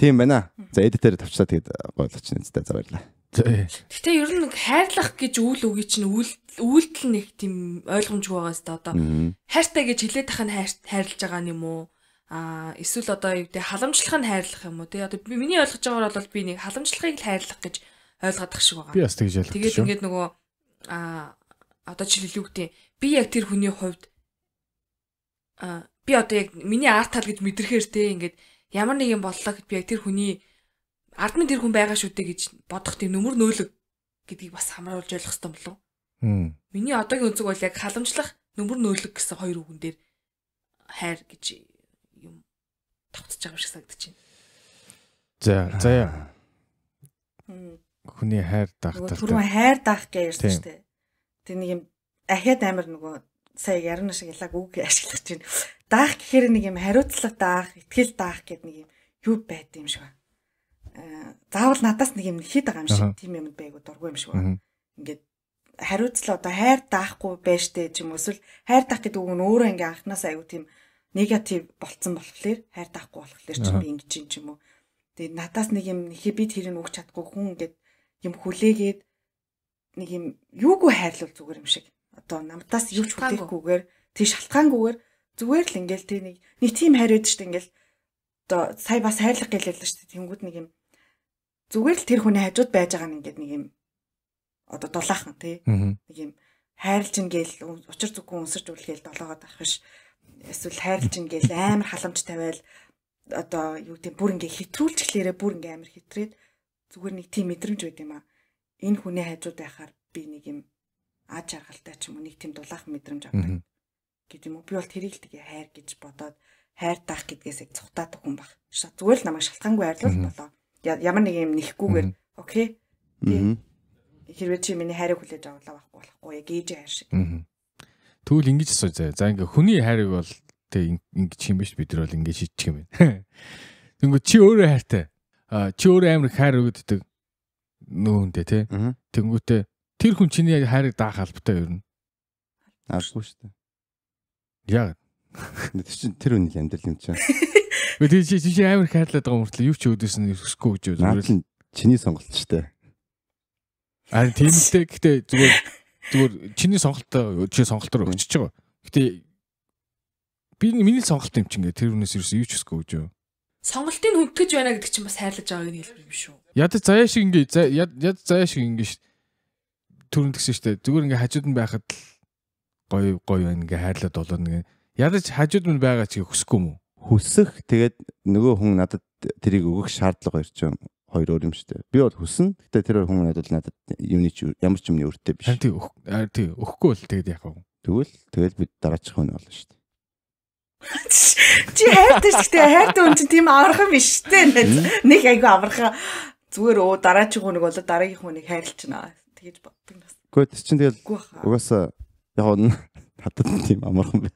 Тийм байна. За эдитээр тавчлаа тэгээд гойлооч нэ. За баярлалаа. Гэтэ ер нь хайрлах гэж үйл үгийг чинь үйлдэл нэг тийм ойлгомжгүй байгаас та одоо хайртай гэж хэлээд тах нь хайрлаж байгаа юм уу? Аа эсвэл одоо юу гэдэг халамжлах нь хайрлах юм уу? Тэ одоо миний ойлгож байгаагаар бол би нэг халамжлахыг л хайрлах гэж ойлгоод тах шиг байгаа. Би бас тэгж ойлгож. Тэгээд ингээд нөгөө одоо жишээлбэл юу гэдэг би яг тэр хүний хувьд би одоо яг миний арт тал гэж мэдрэхээр те ингээд ямар нэг юм боллоо гэд би яг тэр хүний ард минь тэр хүн байгаа шүү дээ гэж бодох тийм нүмер нөөлөг гэдгийг бас хамруулж ойлгох хэрэгтэй болов уу? Миний одоогийн өнцөг бол яг халамжлах нүмер нөөлөг гэсэн хоёр үгэн дээр хайр гэж юм тавцж байгаа юм шиг санагдаж байна. За заяа. Хүний хайр даах тал. Түрүүн хайр даах гэж ярьсан шүү дээ. Тэр нэг юм ахиад амар нөгөө сая ярина шиг ялаг үг ашиглаж байна. Даах гэхээр нэг юм хариуцлага даах, итгэл даах гэдэг нэг юм юу байд юм шиг байна. Заавал надаас нэг юм нэхэд байгаа юм шиг тийм юмд байгуу дургүй юм шиг байна. Ингээд хариуцлага одоо хайр даахгүй байж тээ ч юм уу эсвэл хайр даах гэдэг үг нь өөрөө ингээ анханасаа айгуу тийм негатив болцсон болохоор хайр даахгүй болохоор ч би ингэж юм ч юм уу. Тэгээд надаас нэг юм нэхээ би тэрийг өгч чадахгүй хүн ингээд юм хүлээгээд нэг юм юугүй хайрлал зүгээр юм шиг. Одоо намтаас юу ч хүлээхгүйгээр тий шалтгаангүйгээр зүгээр л ингээл тий нэг тийм хайр өгдөө шүү дээ ингээл одоо сая бас хайрлах гэлээ л шүү дээ. Тэнгүүд нэг юм зүгээр л тэр хүний хажууд байж байгаа нь ингээд нэг юм одоо дулаахан тий нэг юм хайрлж ингээл учир зүггүй үнсэрч үлгээл долоогоод авах биш эсвэл хайрлж ингээл амар халамж тавиал одоо юу гэдэг бүр ингээ хэтрүүлчихлээрээ бүр ингээ амар хэтрээд зүгээр нэг тийм мэдрэмж байд юм аа. Энэ хүний хажууд байхаар би нэг юм аж аргалтай ч юм уу нэг тийм дулаахан мэдрэмж авдаг гэдэг юм уу. Би бол тэрийг л тэгээ хайр гэж бодоод хайр даах гэдгээс яг цухтаадаг хүн баг. Зүгээр л намайг шалтгаангүй хайрлал болоо. Ямар нэг юм нэхгүйгээр окей. Хэрвээ чи миний хайрыг хүлээж авлаа байхгүй болохгүй яг ээж хайр шиг. Тэгвэл ингэж асуу заяа. За ингээ хүний хайрыг бол тэг ингэж юм биш бид нар бол ингэ шийдчих юм байна. Тэнгүү чи өөрөө хайртай. Чи өөрөө амар их хайр өгдөг нүүндээ тий. Тэнгүүтээ тэр хүн чиний хайрыг даах албатай ер нь. Албагүй шүү дээ. Яг. Тэр чинь тэр хүний амьдрал юм чинь. Гэхдээ тэр чи амар их хайрлаад байгаа мөртлөө юу ч өөдөөс нь өсөхгүй гэж зүгээр л чиний сонголт шүү дээ. Аа тийм л дээ. Гэхдээ зүгээр чиний сонголтоо чи сонголтоор өгчөж байгаа. Гэхдээ би миний сонголт юм чинь гэ тэр хүнээс ерөөс юу ч өсөхгүй гэж юу. Сонголтыг хүндгэж байна гэдэг чинь бас хайрлаж байгааг нь хэлбэр юм шүү. Ядаж заяа шиг ингээ яд заяа шиг ингээ түрүүн тэгсэн шүү дээ. Зүгээр ингээ хажууд нь байхад л гоё гоё байна ингээ хайрлаад болоод ингээ ядаж хажууд нь байгаа ч хүсэхгүй юм уу? Хүсэх тэгээд нөгөө хүн надад тэрийг өгөх шаардлага хоёр чинь хоёр өөр юм шүү дээ. Би бол хүснэ. Гэтэ тэр хүн надад юмны чи ямар ч юмны өртөө биш. Харин тий өгөхгүй бол тэгээд яах вэ? Тэгвэл тэгэл бид дараачих хүн болно шүү дээ. Чи хайртай шүү дээ. Хайртай хүн чинь тийм амархан биш дээ. Нэг айгүй амархан зүгээр өө дараачих хүнийг болоо дараагийн хүнийг хайрлчихна. Тэгэж боддог нас. Үгүй тэр чинь тэгэл угаасаа яг надад тийм амархан байх.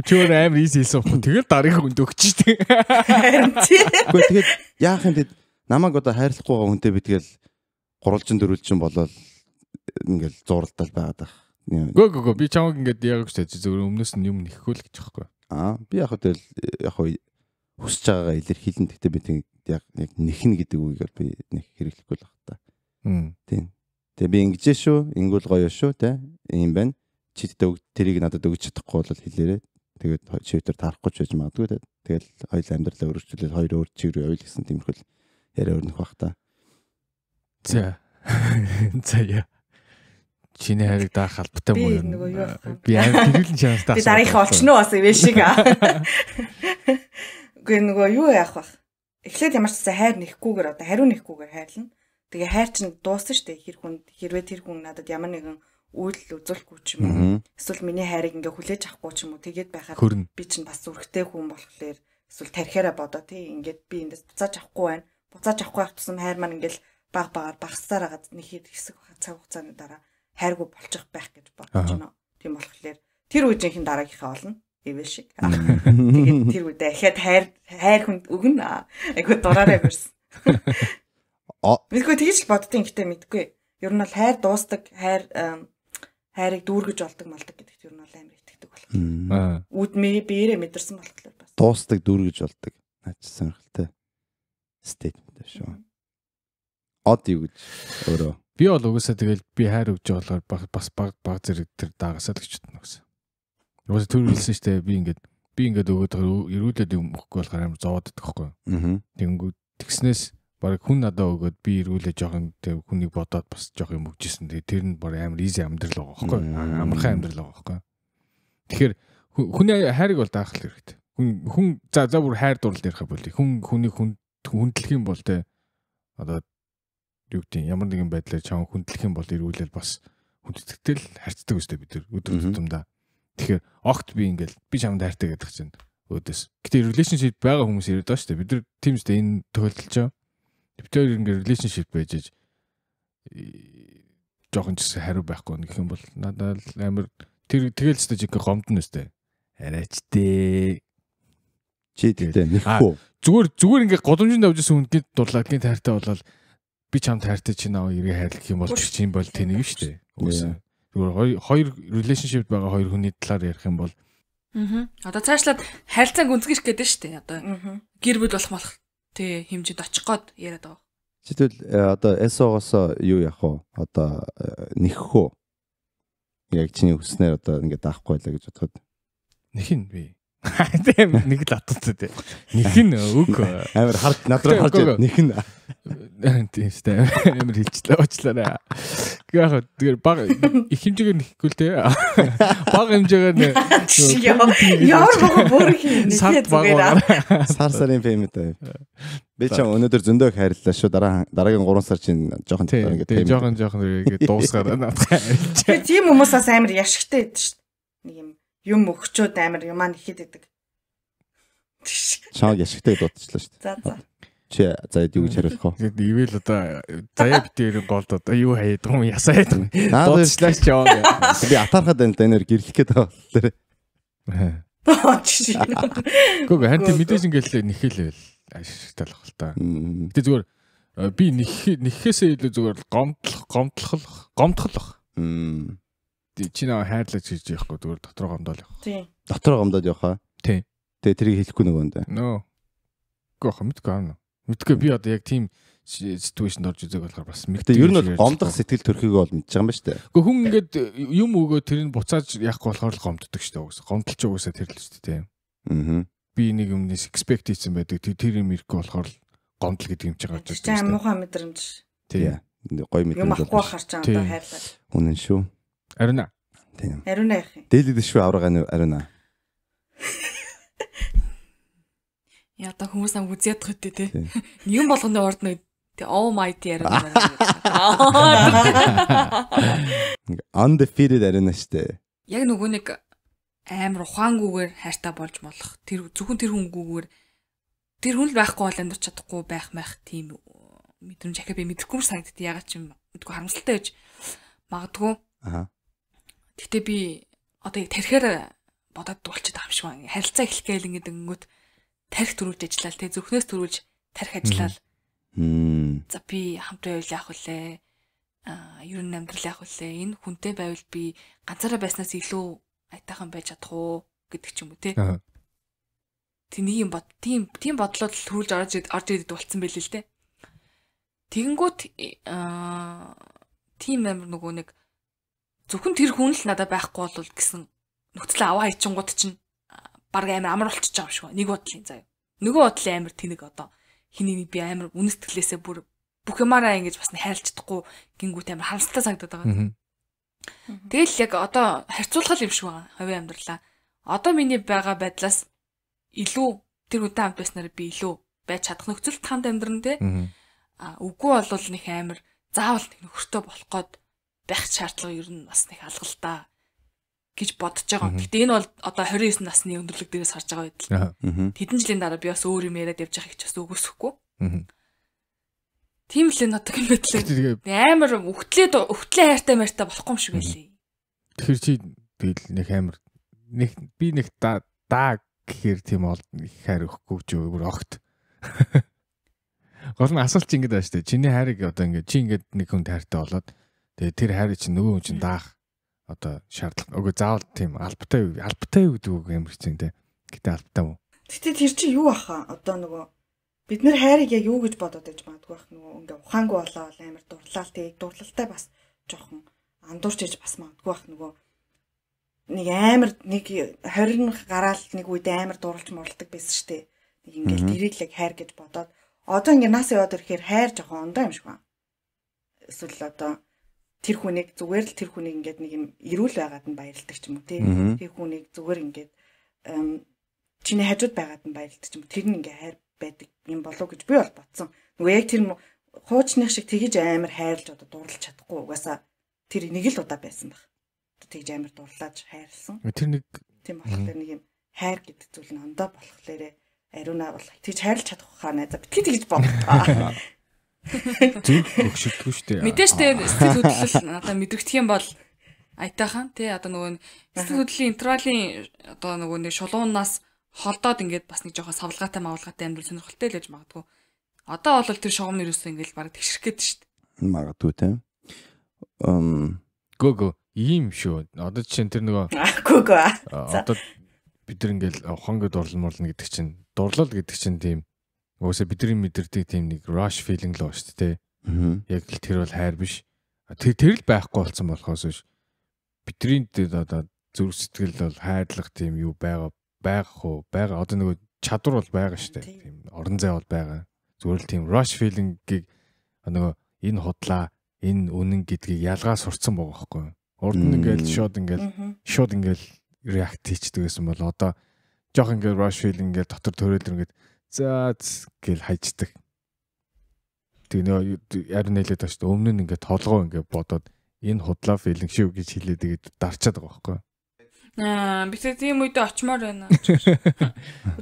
Чи өөр амар easy хэлсэн байхгүй. Тэгэл дараагийн хүнд өгч штэ. Харин тий. Үгүй тэгээд яах юм тэгээд намайг одоо хайрлахгүй байгаа хүнтэй би тэгэл гурвалжин дөрвөлжин болоод ингээл зууралдал байгаад байх. Гөө би чамаг ингээд яг үстэй зүгээр өмнөөс нь юм нэхгүй л гэж байхгүй. Аа би яг тэгэл яг хүсэж байгаагаа илэрхийлэн. Гэхдээ би тэг яг нэхнэ гэдэг үгийг би нэг хэрэглэхгүй л баг та. Тийм. Тэгээ би ингэж шүү, ингүүл гоё шүү те. Ийм байна. Чи тэрийг надад өгч чадахгүй бол хэлээрээ. Тэгээд чи өтер таарахгүй ч байж магадгүй те. Тэгэл хоёул амьдралаа өргөжлүүлээд хоёр өөр чиг рүү явъя гэсэн тиймэрхүү яриа өрнөх бах та. За. За яа. Чиний хайрыг даах албатай муу юм. Би амар тэрүүлэн чанартай. Би дараагийнхаа олчихно бас ивэ шиг. Үгүй нөгөө юу яах вэ? Эхлээд ямар ч гэсэн хайр нэхгүйгээр одоо хариу нэхгүйгээр хайрлана. Тэгээ хайр чинь дуусна шүү дээ. Хэрвээ тэр хүн надад ямар нэгэн үйлдэл үзүүлэхгүй ч юм уу. Эсвэл миний хайрыг ингээ хүлээж авахгүй ч юм уу. Тэгээд байхаар би чинь бас зүрхтэй хүн болохоор эсвэл тархиараа бодоо тий. Ингээд би эндээс буцааж авахгүй байна. Буцааж авахгүй байх тусам хайр маань ингээл баг багаар багасаар хагаад нэг хэд хэсэг цаг хугацааны дараа хайргүй болчих байх гэж бодож байна. Тийм болохоор тэр үе жинхэнэ дараагийнхаа олно. Ивэл шиг. Тэгээд тэр үедээ ахиад хайр хүнд өгнө. Айгуу дураараа барьсан. Мэдгүй тэгж л боддیں۔ Гэтэ мэдгүй. Ер нь бол хайр дуустдаг, хайрыг дүүргэж болдог малдаг гэдэгт ер нь бол амар итгэдэг болох. Үүдмээ биеэрээ мэдэрсэн болохоор бас. Дуустдаг, дүүргэж болдог. Наач сонирхолтой statement шүү. Од юу гэж өөрөө. Би бол угаасаа тэгэл би хайр өгж байгаа болохоор бас баг зэрэг тэр дагасаа л гэж бодно гэсэн. Угаасаа түр хэлсэн шүү дээ. Би ингээд өгөөд байгаа эргүүлээд юм өгөхгүй болохоор амар зовоод идэх байхгүй. Тэнгүү тэгснээс баг хүн надад өгөөд би эргүүлээ жоохон тэг хүнийг бодоод бас жоох юм өгчээсэн. Тэгээ тэр нь баг амар easy амьдрал байгаа байхгүй. Амархан амьдрал байгаа байхгүй. Тэгэхээр хүний хайрыг бол даах л хэрэгтэй. Хүн за бүр хайр дурлал ярих бол хүн хүнийг хүндлэх юм бол те одоо юу гэдэг ямар нэгэн байдлаар чам хүндлэх юм бол эргүүлэл бас хүндэтгтэй л харьцдаг өстэй бид нар өдөр тутамдаа. Тэгэхээр огт би ингээл би чамд хайртай гэдэг чинь өөдөөс. Гэтэ relationship байгаа хүмүүс ирээд байгаа шүү дээ. Бид нар тийм үстэй энэ тохиолдол чинь бид хоёр ингээ relationship байж аж жоохон ч гэсэн хариу байхгүй гэх юм бол надад амар тэр тэгэл ч жинхэнэ гомдно өстэй. Арайч дээ. Чи тэгтээ нэхгүй. Зүгээр ингээ годомжинд авч ирсэн хүн гинт дурлаад гинт хайртай болоод би чамд хайртай чи наваа эргээ хайрлах юм бол чи юм бол тэнэг шүү дээ. Үгүй. Зүгээр хоёр relationship байгаа хоёр хүний талаар ярих юм бол Одоо цаашлаад харилцааг гүнзгийрх гэдэг шүү дээ. Одоо гэр бүл болох тий хэмжээнд очих гээд яриад байгаа. Чи тэгвэл одоо SO-гоос юу яах вэ? Одоо нэхэх үү? Яг чиний хүснээр одоо ингээд даахгүй байлаа гэж бодоход. Нэхнэ би. Тийм нэг л атцаа тий. Нэхнэ үг. Амар харж над руу харж нэхнэ. Тийм шүү дээ. Амар хилчлээ уучлаарай. Яг тэгэхээр баг их хэмжээгээр нэхэхгүй л тий. Баг хэмжээгээр ямар бага бүр хийнэ зүгээр. Сар сарын payment аа. Би ч өнөөдөр зөндөө их хайрлаа шүү. Дараагийн 3 сар чинь жоохон ингээд payment. Жоохон ингээд дуусгаар надад хайрлаа. Тэгээ тийм хүмүүс бас амар яшигтай байдаг шүү. Нэг юм өгчөөд амар юмаа нэхэд идэг. Чааг яшигтай дуудчихлаа шүү дээ. За. Чи заяа юу гэж хариулах вэ? Ивэл одоо заяа битэрийн голд одоо юу хаяад юм ясаа яад юм. Дуудчихлаа ч яваа. Би атаархад байна л да энэ гэрлэх гээд байгаа болохоор. Үгүй харин тийм мэдээж ингээл нэхэлвэл ашигтай л байх л та. Гэтэ зүгээр би нэхээсээ илүү зүгээр гомдлох. Чи наа хайрлаж хийж явахгүй зүгээр дотроо гомдоол явах. Тийм. Дотроо гомдоод явах аа. Тийм. Тэгээ тэрийг хэлэхгүй нөгөөндөө. Нөө. Үгүй хаа мэдгүй аа. Мэдгүй би одоо яг тийм ситүэйшнд орж үзег болохоор бас мэдгүй. Гэтэ ер нь бол гомдох сэтгэл төрхийг бол мэдж байгаа юм ба шүү дээ. Үгүй хүн ингээд юм өгөө тэрийг буцааж яахгүй болохоор л гомддог шүү дээ угсаа. Гомдолч угсаа тэр л шүү дээ тийм. Аа. Би нэг юмнээс expect хийсэн байдаг. Тэр юм ирэхгүй болохоор л гомдол гэдэг юм чи гарч ирдэг шүү дээ. Муухай мэдрэмж. Тийм. Гоё мэдрэмж. Юм авахгүй харч байгаа одоо хайрлаа. Үнэн шүү. Ариуна. Тийм. Ариуна яах юм? Дээлээд шүү авраг ариуна. Яа одоо хүмүүс нам үзээд ядах үтэй те. Нэгэн болгоны урд нэг oh my dear ариуна. Undefeated ариуна штэ. Яг нөгөө нэг амар ухаангүйгээр хайртай болж молох. Тэр зөвхөн тэр хүнгүйгээр тэр хүн л байхгүй бол амьдарч чадахгүй байх мах тийм мэдрэмж ахаа би мэдэхгүй юм санагддаг. Ягаад ч юм мэдгүй харамсалтай байж магадгүй. Аа. Гэтэ би одоо яг тархиар бодоод дуулчихад байгаа юм шиг байна. Харилцаа эхлэх гээл ингээд өнгөт тарих төрүүлж ажиллаа л те зөвхнөөс төрүүлж тарих ажиллаа л. За би хамт байвал яах вүлээ? Аа ер нь амьдрал яах вүлээ? Энэ хүнтэй байвал би ганцаараа байснаас илүү аятайхан байж чадах уу гэдэг ч юм уу те. Тэг нэг юм бод тийм бодлоод төрүүлж орж ирээд болцсон байл л те. Тэгэнгүүт тийм амар нөгөө нэг зөвхөн тэр хүн л надад байхгүй бол гэсэн нөхцөл аваа хийчингууд чинь баг амар амар болчихж байгаа юм шиг байна. Нэг бодлын заяа. Нөгөө бодлын амар тэнэг одоо хиний нэг би амар үнэн сэтгэлээсээ бүр бүх юмараа ингэж бас хайрлж чадахгүй гингүүт амар харамсалтай санагдаад байгаа. Тэгэл яг одоо харьцуулах юм шиг байгаа хувийн амьдралаа. Одоо миний байгаа байдлаас илүү тэр хүнтэй хамт байснаар би илүү байж чадах нөхцөлд хамт амьдран те. А үгүй бол нэг амар заавал нэг нөхөртөө болох гээд байх шаардлага ер нь бас нэг алгалдаа гэж бодож байгаа. Гэтэ энэ бол одоо 29 насны өндөрлөг дээрээс харж байгаа байдал. Хэдэн жилийн дараа би бас өөр юм яриад явж байгааг ч бас үгүйсэхгүй. Тийм л энэ одоо юм байдлаа. Амар өвтлээ хайртай мартай болохгүй юм шиг байлээ. Тэгэхээр чи тэгэл нэг амар нэг би нэг даа гэхээр тийм ол их хайр өгөхгүй ч өөр огт. Гол нь асуулт ингэж байна шүү дээ. Чиний хайрыг одоо ингэ чи ингэж нэг хүнд хайртай болоод Тэгээ тэр хайрыг чинь нөгөө хүн чинь даах одоо шаардлага. Үгүй заавал тийм албатай юу гэдэг үг юм хэцүү те. Гэтэ албатай мó. Гэтэ тэр чинь юу аха? Одоо нөгөө бид нэр хайрыг яг юу гэж бодоод байж магадгүй бах нөгөө ингээ ухаангүй болоод амар дурлал тэг дурлалтай бас жоохон андуурч иж бас магадгүй бах нөгөө нэг амар нэг 20 гараал нэг үед амар дурлж муралдаг байсан штэ. Нэг ингээл тэрийг л яг хайр гэж бодоод одоо ингээ нас яваад ирэхээр хайр жоохон ондоо юм шиг байна. Эсвэл одоо тэр хүнийг зүгээр л тэр хүнийг ингээд нэг юм эрүүл байгаад нь баярлдаг ч юм уу тий. Тэр хүнийг зүгээр ингээд чиний хажууд байгаад нь баярлдаг ч юм уу. Тэр нь ингээ хайр байдаг юм болов гэж би бол бодсон. Нөгөө яг тэр хуучных шиг тэгэж амар хайрлж одоо дурлж чадахгүй угаасаа тэр нэг л удаа байсан баг. Тэгж амар дурлаж хайрлсан. Тэр нэг тийм болохоор нэг юм хайр гэдэг зүйл нь ондоо болохоор ариуна бол тэгж хайрлж чадах хаа найзаа битгий тэгж бодлоо. Зүг өгшөгдгүй шүү дээ. Мэдээж тэ сэтгэл хөдлөл надаа мэдрэгдэх юм бол аятайхан тий одоо нөгөө сэтгэл хөдлөлийн интервалын одоо нөгөө нэг шулуунаас холдоод ингээд бас нэг жоохон савлгаатай мавлгаатай амьдрал сонирхолтой л байж магадгүй. Одоо бол тэр шугам ерөөсөө ингээд бараг тэгшрэх гээд шүү дээ. Магадгүй тий. Гөө ийм шүү. Одоо жишээ нь тэр нөгөө гөө. Одоо бид нар ингээд ухаангүй дурлал гэдэг чинь дурлал гэдэг чинь тийм угаасаа бидний мэдэрдэг тийм нэг rush feeling л байна шүү дээ. Яг л тэр бол хайр биш. Тэр л байхгүй болсон болохоос биш. Бидний одоо зүрх сэтгэл бол хайрлах тийм юу байгаа байх уу? Байгаа. Одоо нөгөө чадвар бол байгаа шүү дээ. Тийм орон зай бол байгаа. Зүгээр л тийм rush feeling-ийг нөгөө энэ худлаа, энэ үнэн гэдгийг ялгаа сурцсан байгаа байхгүй юу? Урд нь ингээл шууд ингээл react хийчдэг байсан бол одоо жоох ингээл rush feeling ингээл дотор төрөөл ингээд за гэл хайчдаг. Тэгээ нөгөө ярь нэлээд байгаа шүү дээ. Өмнө нь ингээд толгоо ингээд бодоод энэ худлаа feeling шүү гэж хэлээд тэгээд дарчаад байгаа байхгүй юу? Аа би тийм үедээ очимоор байна.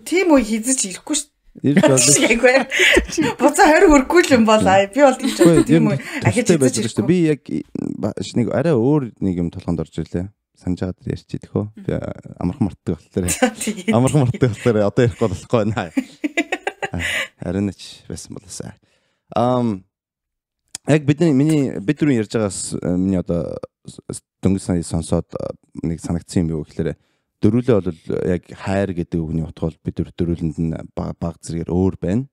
Тийм үе хизэж ирэхгүй шүү. Ирж болно. Буцаа 20 хүрэхгүй л юм бол аа би бол тэгж бодсон тийм үү. Ахиж хизэж ирэхгүй. Би яг нэг арай өөр нэг юм толгоонд орж ирлээ. Санаж байгаа дэр ярьчих идэх үү. Би амархан мартдаг болохоор. Амархан мартдаг болохоор одоо ярихгүй болохгүй байна. Харин ч байсан болоосаа. Яг бидний миний бид түрүүн ярьж байгаас миний одоо дөнгөж сая сонсоод нэг санагдсан юм юу гэхээр дөрүлээ бол яг хайр гэдэг үгний утга бол бид дөрүлэнд нь баг зэрэгээр өөр байна.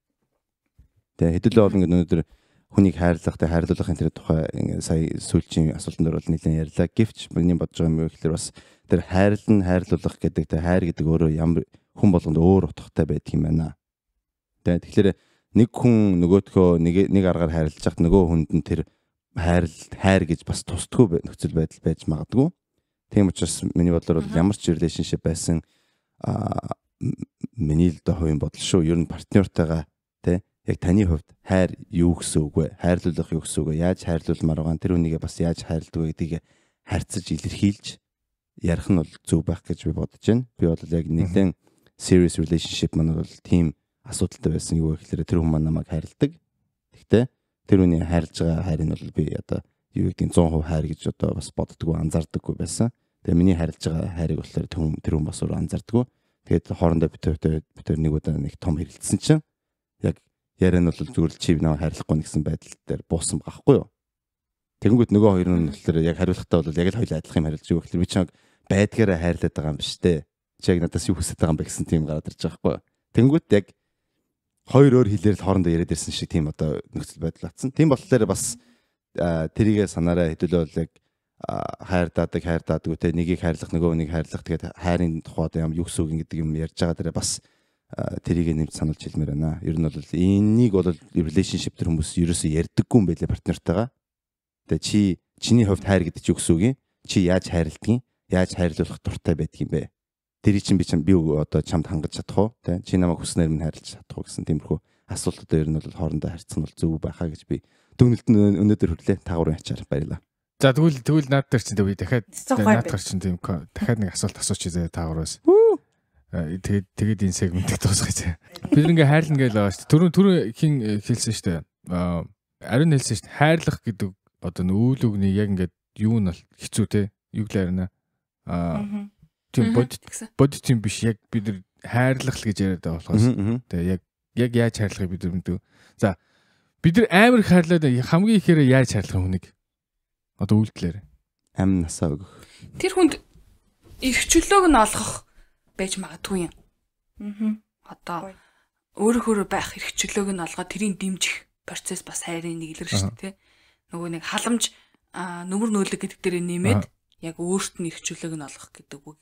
Тэгээ хэдүүлээ бол ингээд өнөөдөр хүнийг хайрлах тэ хайрлуулахын тэр тухай ингээд сая сүүлчийн асуултан дээр бол нэлээд ярьлаа. Гэвч миний бодож байгаа юм юу гэхээр бас тэр хайрлан хайрлуулах гэдэг тэ хайр гэдэг өөрөө ямар хүн болгонд өөр утгатай байдаг юм байна. Тэгээ тэгэхээр нэг хүн нөгөөдхөө нэг аргаар хайрлаж хахад нөгөө хүнд нь тэр хайр гэж бас тусдгүй нөхцөл байдал байж магадгүй. Тийм учраас миний бодлоор бол ямар ч relationship байсан миний л доо хувийн бодол шүү. Ер нь партнёртойгоо тий яг таны хувьд хайр юу гэсэн үг вэ? Хайрлуулах юу гэсэн үг вэ? Яаж хайрлуулмаар байгаа нь тэр хүнийгээ бас яаж хайрладаг вэ гэдгийг харьцаж илэрхийлж ярих нь бол зөв байх гэж би бодож байна. Би бол яг нэгэн serious relationship маань бол тийм асуудалтай байсан юу гэхээр тэр хүн маань намайг хайрладаг. Тэгтээ тэр хүний хайрлаж байгаа хайрыг нь бол би одоо юу гэдгийг 100% хайр гэж одоо бас боддгоо анзаардаггүй байсан. Тэгээ миний хайрлаж байгаа хайрыг болохоор тэр хүн бас өөр анзаардаггүй. Тэгээд хоорондоо бид хоёр нэг удаа нэг том хэрэлдсэн чинь яг яриа нь бол зүгээр л чи намайг хайрлахгүй гэсэн байдал дээр буусан байгаа хгүй юу. Тэгэнгүүт нөгөө хоёр нь болохоор яг хариулахтаа бол яг л хоёул адилхан юм хариулж байгаа. Тэгэхээр би чамайг байдгаараа хайрлаад байгаа юм биш үү? Чи яг надаас юу хүсэж байгаа юм бэ гэсэн тийм гараад ирж байгаа хгүй юу. Тэгэнгүүт яг хоёр өөр хэлээр л хоорондоо яриад ирсэн шиг тийм одоо нөхцөл байдал батсан. Тийм болохоор бас тэрийгэ санаараа хэдүүлээ бол яг хайр даадаг те нэгийг хайрлах нөгөө нэг хайрлах тэгээд хайрын тухай одоо юм юу гэсэн үг гэдэг юм ярьж байгаа дээрээ бас тэрийгэ нэмж сануулж хэлмээр байна. Ер нь бол энэнийг бол relationship төр хүмүүс ерөөсөө ярьдаггүй юм байлээ партнертайгаа. Тэгээ чи чиний хувьд хайр гэдэг чи юу гэсэн үг юм? Чи яаж хайрладгийг, яаж хайрлуулах дуртай байдаг юм бэ? Тэрий чинь би одоо чамд хангаж чадах уу? Тэ чи намайг хүснээр минь хайрлаж чадах уу гэсэн тиймэрхүү асуултуудаа ер нь бол хоорондоо харьцах нь бол зөв байхаа гэж би дүгнэлт нь өнөөдөр хүрлээ. Та гурван ачаар баярлалаа. За тэгвэл наад дээр чинь би дахиад наадхаар чинь тийм дахиад нэг асуулт асуучих заяа та гураас. Тэгээд энэ сегментийг дуусгая заяа. Бид ингээ хайрлна гэж байгаа шүү дээ. Түрүү хин хэлсэн шүү дээ. Ариун хэлсэн шүү дээ. Хайрлах гэдэг одоо үйл үгний яг ингээд юу нь хэцүү те. Юу гэлээ ариуна. Тийм бодит юм биш яг бид нар хайрлах л гэж яриад байгаа болохоос тэгээ яг яаж хайрлахыг бид нар мэдв. За бид нар амар их хайрлаад хамгийн ихээрээ яаж хайрлах хүнийг? Одоо үйлдэлээр. Амь насаа өгөх. Тэр хүнд эрх чөлөөг нь олгох байж магадгүй юм. Одоо өөрөөхөө байх эрх чөлөөг нь олгоод тэрийг дэмжих процесс бас хайрын нэг илэр шүү дээ, тэ. Нөгөө нэг халамж нүмер нөөлөг гэдэг дээрээ нэмээд яг өөрт нь эрх чөлөөг нь олгох гэдэг үг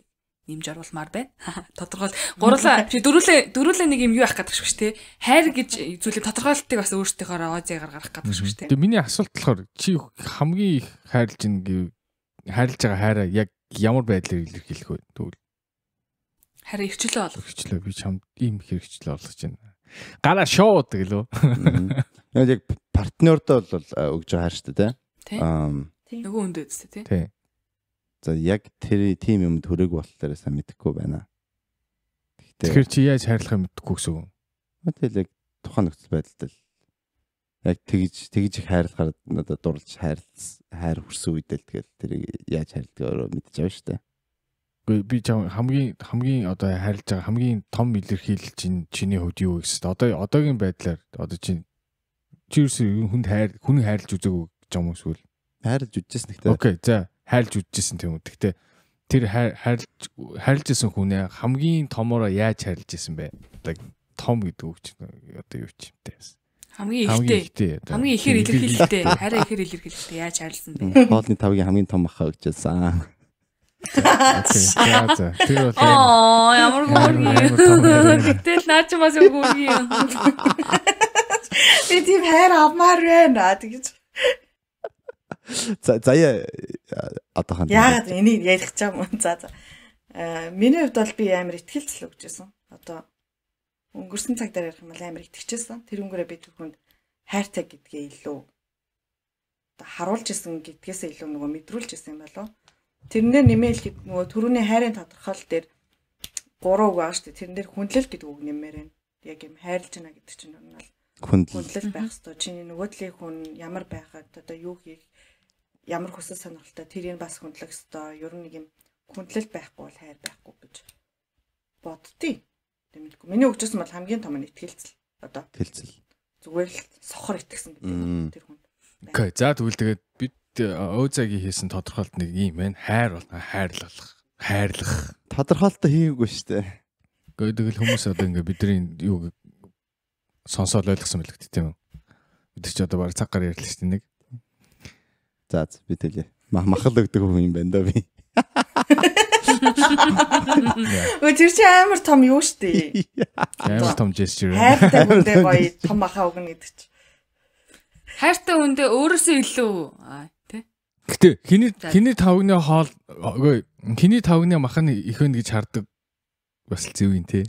нэмж оруулмаар байна. Тодорхойл гурлаа чи дөрүүлээ нэг юм юу ах гэдэг шүү дээ. Хайр гэж зүйлийг тодорхойлтыг бас өөртөөхөөр оозягаар гаргах гэдэг шүү дээ. Тэгээ миний асуулт болохоор чи хамгийн их хайрлж ин гэв хайрлж байгаа хайраа яг ямар байдлаар илэрхийлэх вэ? Тэгвэл хайраа эрх чөлөө олгох. Эрх чөлөө би чамд ийм их эрх чөлөө олгож байна. Гараа шоуд гэлөө. Яг партнердоо бол өгж байгаа хайр шүү дээ, тэ. Нөгөө хүндээ үстэй тий. Тий. За яг тэр тийм юмд хүрээгүй болохоор сайн мэдэхгүй байна. Тэгэхээр чи яаж хайрлахыг мэдэхгүй гэсэн үг. Тэгэл яг тухайн нөхцөл байдалд л яг тэгж их хайрлахаар надад дурлж хайр хүрсэн үедээ л тэгэл тэрийг яаж хайрладгийг өөрөө мэдэж байгаа шүү дээ. Үгүй би чам хамгийн одоо хайрлаж байгаа хамгийн том илэрхийлэл чинь чиний хувьд юу гэсэн. Одоо одоогийн байдлаар одоо чи ерөөсөө хүнд хүн хайрлаж үзээгүй гэж юм уу эсвэл хайрлаж үзчихсэн гэхдээ. Окей, за хайрлаж үзчихсэн тийм үү. Гэхдээ тэр хайрлаж исэн хүнээ хамгийн томороо яаж хайрлаж исэн бэ? Одоо том гэдэг үг чинь одоо юу ч юмтай байсан. Хамгийн ихтэй. Хамгийн ихээр илэрхийлэлтэй. Хайраа ихээр илэрхийлэлтэй яаж хайрлсан бэ? Хоолны тавгийн хамгийн том махаа өгчээсэн. Окей. За. Тэр бол ямар гүргий. Гэтэл наа чи бас гүргий юм. Би тийм хайр авмаар байна тэгэж. За заяа одоохон. Яагаад энийг ярих ч юм. За. Миний хувьд бол би амар итгэлцэл өгч байсан. Одоо өнгөрсөн цаг дээр ярих юм бол амар итгэжсэн. Тэр өнгөрөө би тэр хүнд хайртай гэдгээ илүү одоо харуулж исэн гэдгээсээ илүү нөгөө мэдрүүлж исэн юм болов. Тэрнээр нэмээ хэлэхэд нөгөө түрүүний хайрын тодорхойлол дээр 3 үг байгаа шүү дээ. Тэрэн дээр хүндлэл гэдэг үг нэмээр байна. Яг юм хайрлж байна гэдэг чинь нь бол хүндлэл байх ёстой. Чиний нөгөө талын хүн ямар байхад одоо юу хийх ямар хүсэл сонирхолтой тэрийг бас хүндлэх ёстой. Ер нь нэг юм хүндлэл байхгүй бол хайр байхгүй гэж боддتي. Тэмэлгүй. Миний өгчсэн бол хамгийн том нь итгэлцэл. Одоо итгэлцэл. Зүгээр л сохор итгэсэн гэдэг тэр хүн. Окей. За тэгвэл тэгээд бид Өөзагийн хийсэн тодорхойлт нэг юм байна. Хайр бол хайрлах, хайрлах. Тодорхойлтоо хийгээгүй шүү дээ. Гэхдээ тэгэл хүмүүс одоо ингээ бидний юу сонсоод ойлгосон байл гэдэг тийм үү? Бид ч одоо баг цаг гар ярьлаа шүү дээ нэг. За би тэлээ. Махал өгдөг хүн юм байна даа би. Өө тэр чи амар том юу шүү дээ. Амар том gesture. Хайртай хүндээ гоё том махаа өгнө гэдэг чи. Хайртай хүндээ өөрөөсөө илүү тий. Гэтэ хиний тавгны хоол үгүй хиний тавгны мах нь их вэ гэж хардаг бас л зөв юм тий.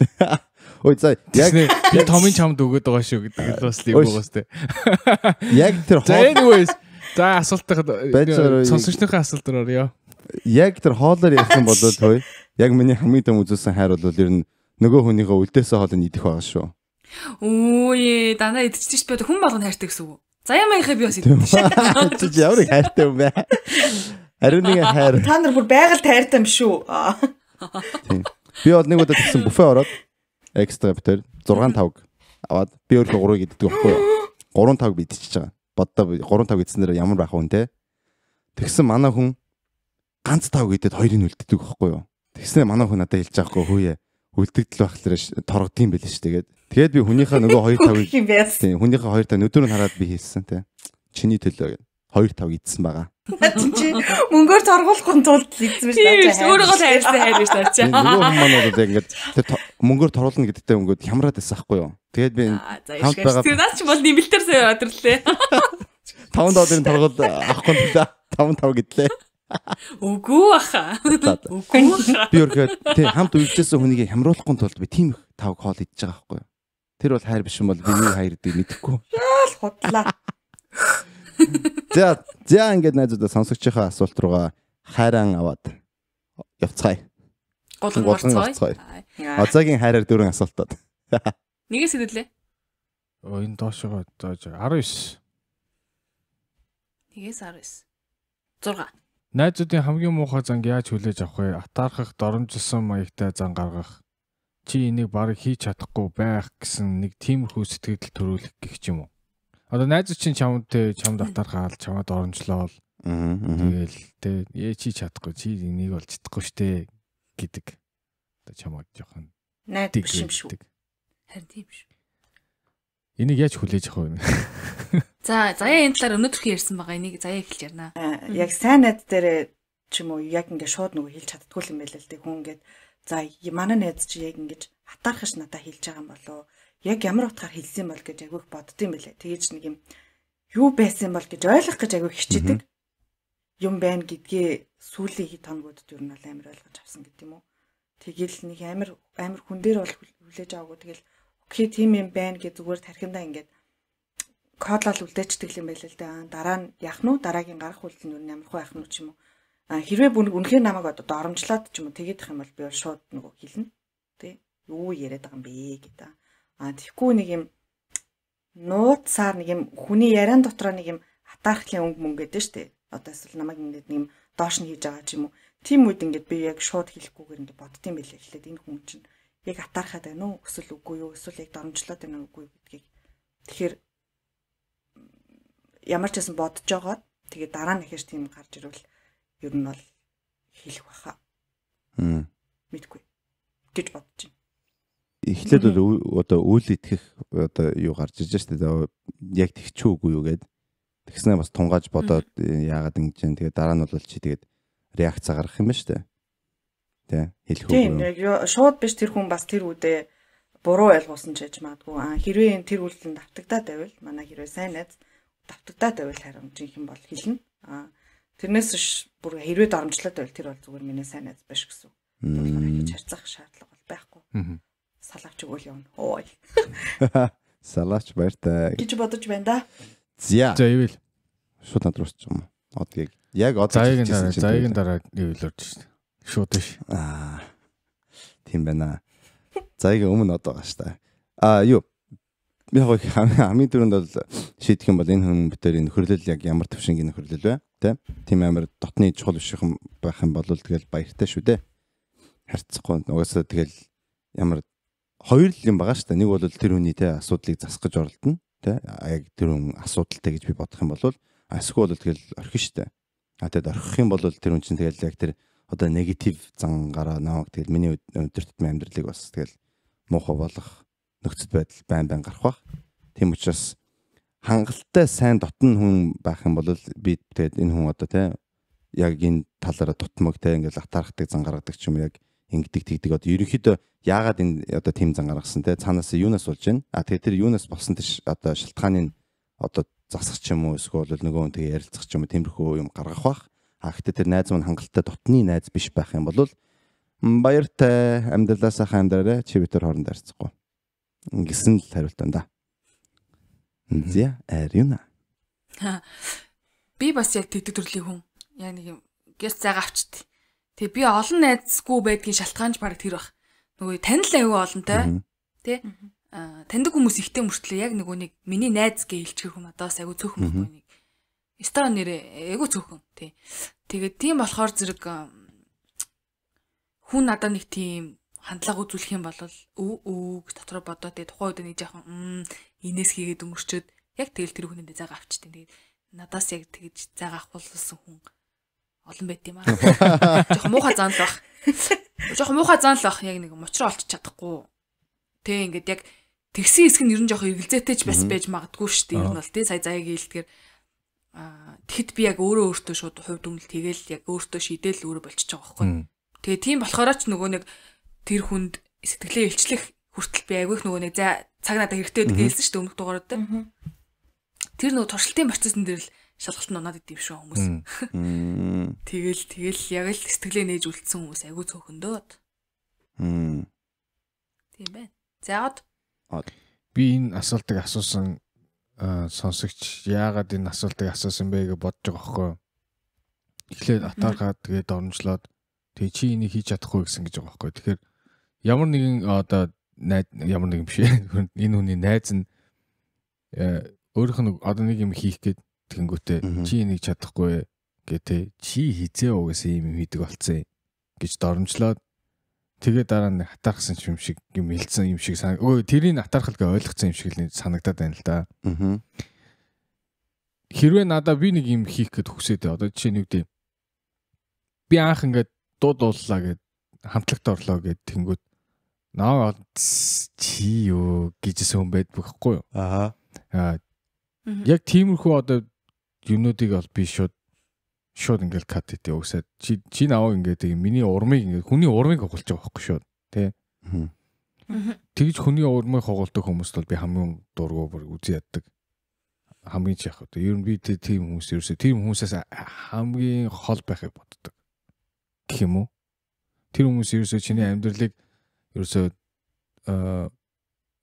Ой за яг би томын чамд өгöd байгаа шүү гэдэг л бас л юм байгаас тий. Яг тэр хоол. Anyways за асуултад сонсогчдын асуулт руу оръё. Яг тэр хоолоор ярих юм бол хөөе. Яг миний хамгийн том үзүүлсэн хайр бол ер нь нөгөө хүнийхээ үлдээсэн хоолыг идэх байгаа шүү. Үгүй дандаа идчихсэн шүү дээ. Хүн болгоно хайртай гэсэн үг. Заяа маяхаа би бас иддэг шүү. Чи ямар их хайртай юм бэ? Ариун нэгэн хайр. Та нар бүр байгаль хайртай юм шүү. Тийм. Би бол нэг удаа тэгсэн буфе ороод экстра битэр 6 тавг аваад би өөрөө 3-ыг иддэг байхгүй юу? 3 тавг би идчихэж байгаа. Боддоо 3 тавг идсэн дээр ямар байх вэ те? Тэгсэн манай хүн ганц тавг идээд хоёрыг үлддэг байхгүй юу? Тэгснээр манай хүн надад хэлж байгаа хгүй хөөе. Үлдэгдэл байхлаарэ торгодсон юм байл ш тэгээд. Тэгээд би хүнийхээ нөгөө 2 тавыг тийм хүнийхээ 2 тав нүдээр нь хараад би хэлсэн те. Чиний төлөө гэд 2 тав идсэн байгаа. Чи мөнгөөр торгуулахгүй тулд идсэн биш наа. Өөрөөгөө л хайрсан хайр биш наа чи. Нөгөө хүн маань бол яг ингээд тэр мөнгөөр торгуулна гэдэгтэй өнгөд хямраад байсан хгүй юу. Тэгээд би хамт байгаа. Тэр наа чи бол нэмэлтээр сая яваад ирлээ. 5 долларын торгуул авахгүй төлөө 5 тав гэдлээ. Үгүй баха. Үгүй баха. Би өөрөө тий хамт уйлжсэн хүнийг хямруулахгүй тулд би тийм их тавг хоол идэж байгаа байхгүй юу. Тэр бол хайр биш юм бол би юу хайр гэдгийг мэдэхгүй. Яал худлаа. За за ингээд найзуудаа сонсогчийнхаа асуулт руугаа хайран аваад явцгаая. Гулган орцгоё. Озагийн хайраар дөрвөн асуултууд. Нэгээс хэдүүлээ. Оо энэ доошогоо зааж 19. Нэгээс 19. 6. Найзуудын хамгийн муухай занг яаж хүлээж авах вэ? Атаархах, доромжилсон маягтай зан гаргах. Чи энийг барыг хийж чадахгүй байх гэсэн нэг тиймэрхүү сэтгэл төрүүлэх гэх юм уу? Одоо найзууд чинь чамд атаархаал, чамд доромжлоол. Тэгэл тэ чи чадахгүй, чи энийг болж чадахгүй штэ гэдэг. Одоо чамайг жоохон найд биш юм шүү. Харин тийм шүү. Энийг яаж хүлээж авах вэ? За, Заяа энэ талаар өнөөдөр ярьсан байгаа. Энийг Заяа эхэлж ярина. Яг сайн найз дээрээ ч юм уу яг ингээ шууд нөгөө хэлж чаддгүй юм байл л дээ. Хүн ингээд за манай найз чи яг ингэж атаархаж надад хэлж байгаа юм болоо. Яг ямар утгаар хэлсэн бол гэж айгүйх боддсон юм байлээ. Тэгэж нэг юм юу байсан бол гэж ойлгох гэж айгүй хичээдэг юм байна гэдгээ сүүлийн хэд хоногудад ер нь бол амар ойлгож авсан гэдэг юм уу. Тэгэл нэг амар амар хүн дээр бол хүлээж аваагүй. Тэгэл окей тийм юм байна гэж зүгээр тархиндаа ингээд кодлол үлдээчдэг юм байл л дээ. Дараа нь яах нь вэ? Дараагийн гарах үйлдэл нь юу ямар хөө яах нь ч юм уу. Хэрвээ үнэхээр намайг одоо доромжлоод ч юм уу тэгээд их юм бол би бол шууд нөгөө хэлнэ. Тэ? Юу яриад байгаа юм бэ гэдэг. Тэгэхгүй нэг юм нууцаар нэг юм хүний яриан дотроо нэг юм атаархлын өнгө мөнгө гэдэг шүү дээ. Одоо эсвэл намайг ингээд нэг юм доош нь хийж байгаа ч юм уу. Тийм үед ингээд би яг шууд хэлэхгүйгээр ингээд боддсон байлээ. Эхлээд энэ хүн чинь яг атаархаад байна уу? Эсвэл үгүй юу? Эсвэл яг доромжлоод байна уу үгүй гэдгийг. Тэгэхээр ямар ч байсан бодож байгаад тэгээ дараа нь ихэр тийм гарч ирвэл ер нь бол хэлэх баха. Мэдгүй гэж бодож байна. Эхлээд бол одоо үйл итгэх одоо юу гарч иж штэ. Яг тэгч үгүй юу гэд. Тэгснээ бас тунгааж бодоод яагаад ингэж юм. Тэгээ дараа нь бол чи тэгээд реакц гаргах юм ба штэ. Тэ хэлэх үгүй. Тийм яг шууд биш тэр хүн бас тэр үедээ буруу ойлгуулсан ч байж магадгүй. Хэрвээ энэ тэр үйлдэл нь давтагдаад байвал манай хэрвээ сайн найз давтагдаад байвал харин жинхэнэ бол хэлнэ. Тэрнээс биш бүр хэрвээ доромжлоод байвал тэр бол зүгээр миний сайн найз биш гэсэн. Тэгэхээр хийж харьцах шаардлага бол байхгүй. Салавч өгөөл явна. Ой. Салавч баяртай гэж бодож байна да. За. За ивэл шууд над руу орчих юм. Одоо яг одоо Заяагийн дараа ивэл орж шин. Шууд биш. Тийм байна. Заяагийн өмнө одоо байгаа шүү дээ. Юу яг хамгийн түрүүнд бол шийдэх юм бол энэ хүн битэр энэ нөхөрлөл яг ямар төвшингийн нөхөрлөл вэ? Тэ? Тийм амар дотны чухал биш юм байх юм бол тэгэл баяртай шүү дээ. Харьцахгүй. Угаасаа тэгэл ямар хоёр л юм байгаа шүү дээ. Нэг бол тэр хүний тэ асуудлыг засах гэж оролдоно. Тэ? Яг тэр хүн асуудалтай гэж би бодох юм бол эсвэл бол тэгэл орхино шүү дээ. Тэгэд орхих юм бол тэр хүн чинь тэгэл яг тэр одоо негатив зангараа намайг тэгэл миний өдөр тутмын амьдралыг бас тэгэл муухай болгох нөхцөл байдал байн байн гарах бах. Тийм учраас хангалттай сайн дотн хүн байх юм бол би тэгээд энэ хүн одоо те яг энэ талаараа дутмаг те ингээл атаархдаг зан гаргадаг ч юм яг ингэдэг тэгдэг одоо ерөнхийдөө яагаад энэ одоо тийм зан гаргасан те цаанаас юунаас болж байна? Тэгээд тэр юунаас болсон тэр одоо шалтгааныг одоо засах ч юм уу эсвэл нөгөө хүн тэгээ ярилцах ч юм уу тиймэрхүү юм гаргах бах. Гэхдээ тэр найз маань хангалттай дотны найз биш байх юм бол баяртай амьдралаа сайхан амьдраарай чи бид тэр хооронд харьцахгүй. Ингэсэн л хариулт байна да. За ариуна. Би бас яг тэгдэг төрлийн хүн. Яг нэг юм гэс зайгаа авчт. Тэгээ би олон найзгүй байдгийн шалтгаанч бараг тэр бах. Нөгөө танил аягүй олонтой. Тэ? Таньдаг хүмүүс ихтэй мөртлөө яг нөгөө нэг миний найз гэж хэлчихэр хүн надаас аягүй цөөхөн байхгүй нэг. Стаа нэрээ аягүй цөөхөн. Тэ. Тэгээд тийм болохоор зэрэг хүн надад нэг тийм хандлага үзүүлэх юм бол өө гэж дотроо бодоо тэгээ тухайн үед нэг жоохон инээс хийгээд өнгөрчөөд яг тэгэл тэр хүнээндээ зайгаа авчтیں۔ Тэгээд надаас яг тэгж зайгаа авахулсан хүн олон байт юм аа. Жохон муухай зан л бах. Жохон муухай зан л бах. Яг нэг мочроо олчих чадахгүй. Тэ ингээд яг тэгсэн хэсэг нь ер нь жохон эргэлзээтэй ч бас байж магадгүй шүү дээ. Ер нь бол тэ сая заяаг хэлдгээр тэгэхэд би яг өөрөө өөртөө шууд хувь дүнэл тэгэл яг өөртөө шийдэл өөрөө болчихж байгаа байхгүй. Тэгээ тийм болохоор ч нөгөө нэг тэр хүнд сэтгэлээ илчлэх хүртэл би айгүйх нөгөө нэг за цаг надад хэрэгтэй гэдэг хэлсэн шүү дээ өмнөх дугаарууд дээр. Тэр нөгөө туршилтын процессын дээр л шалгалт нь унаад идэв шүү хүмүүс. Тэгэл яг л сэтгэлээ нээж үлдсэн хүмүүс айгүй цөөхөндөө. Тийм байна. За од. Би энэ асуултыг асуусан сонсогч яагаад энэ асуултыг асуусан бэ гэж бодож байгаа байхгүй юу? Эхлээд атаархаад тэгээд доромжлоод тэгээ чи энийг хийж чадахгүй гэсэн гэж байгаа байхгүй юу? Тэгэхээр ямар нэгэн одоо найз ямар нэгэн биш энэ хүний найз нь өөрийнх нь одоо нэг юм хийх гээд тэгэнгүүтээ чи энийг чадахгүй гэ тэ чи хизээ угаасаа ийм юм хийдэг болцсон гэж доромжлоод тэгээ дараа нь хатаархсан юм шиг юм хэлсэн юм шиг сан. Өө тэрийг атаархал гэж ойлгоцсон юм шиг л санагдаад байна л да. Хэрвээ надаа би нэг юм хийх гээд хүсээд одоо жишээ нь юу гэдэг би анх ингээд дуу дууллаа гэд хамтлагт орлоо гэд тэнгүүд наа чи юу гэжсэн хүн байдаг байхгүй юу? Аа. Яг тиймэрхүү одоо юмнуудыг бол би шууд ингээл кат хийдэг. Угсаад чи наваа ингээд миний урмыг ингээд хүний урмыг хугалж байгаа байхгүй шууд тий. Тэгж хүний урмыг хугалдаг хүмүүст бол би хамгийн дургу бүр үзий яддаг. Хамгийн ч яг одоо ер нь би тийм хүмүүс ерөөсөө тийм хүмүүсээс хамгийн хол байхыг боддог гэх юм уу? Тэр хүмүүс ерөөсөө чиний амьдралыг ерөөсөө юу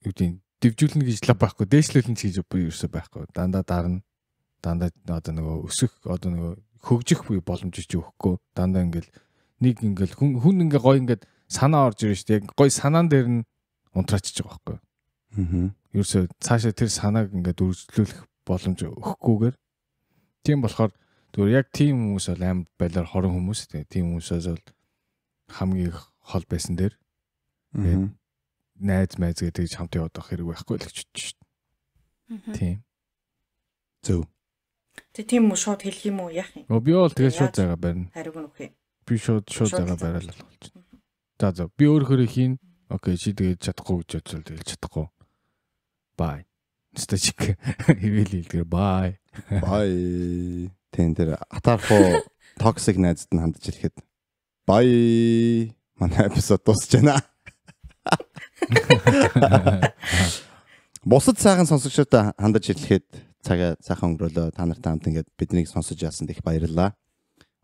гэдэг дэвжүүлнэ гэж л байхгүй, дээшлүүлнэ гэж би ерөөсөө байхгүй. Дандаа дарна. Дандаа одоо нөгөө өсөх одоо нөгөө хөгжих буй боломж чи өгөхгүй. Дандаа ингээл нэг ингээл хүн ингээ гоё ингээд санаа орж ирж шүү дээ. Яг гоё санаан дээр нь унтраачиж байгаа байхгүй. Аа. Ерөөсөө цаашаа тэр санааг ингээд үргэлжлүүлэх боломж өгөхгүйгээр. Тийм болохоор зүгээр яг тийм хүмүүс бол аим байлаар хорон хүмүүс. Тийм хүмүүсээс бол хамгийн хол байсан дээр найз майз гэдэг тэгж хамт яваад байх хэрэг байхгүй л гэж бодож шүү дээ. Тийм. Зөв. Тэг тийм үү шууд хэлэх юм уу яах юм? Би бол тэгээд шууд зайгаа барина. Хариуг нь өгөх юм. Би шууд зайгаа бариад л болчихно. За би өөрөөрөө хийн. Окей чи тэгээд чадахгүй гэж бодвол тэгэл чадахгүй. Бай. Стачик хэвэл хэлдгээр бай. Бай. Тэн тэр атаархуу токсик найзад нь хандж ирэхэд бай. Манай эпизод дуусч байна. Бусад сайхан сонсогчдод хандаж ирэхэд цагаа сайхан өнгөрөөлөө. Та нартай хамт ингээд биднийг сонсож ясанд их баярлалаа.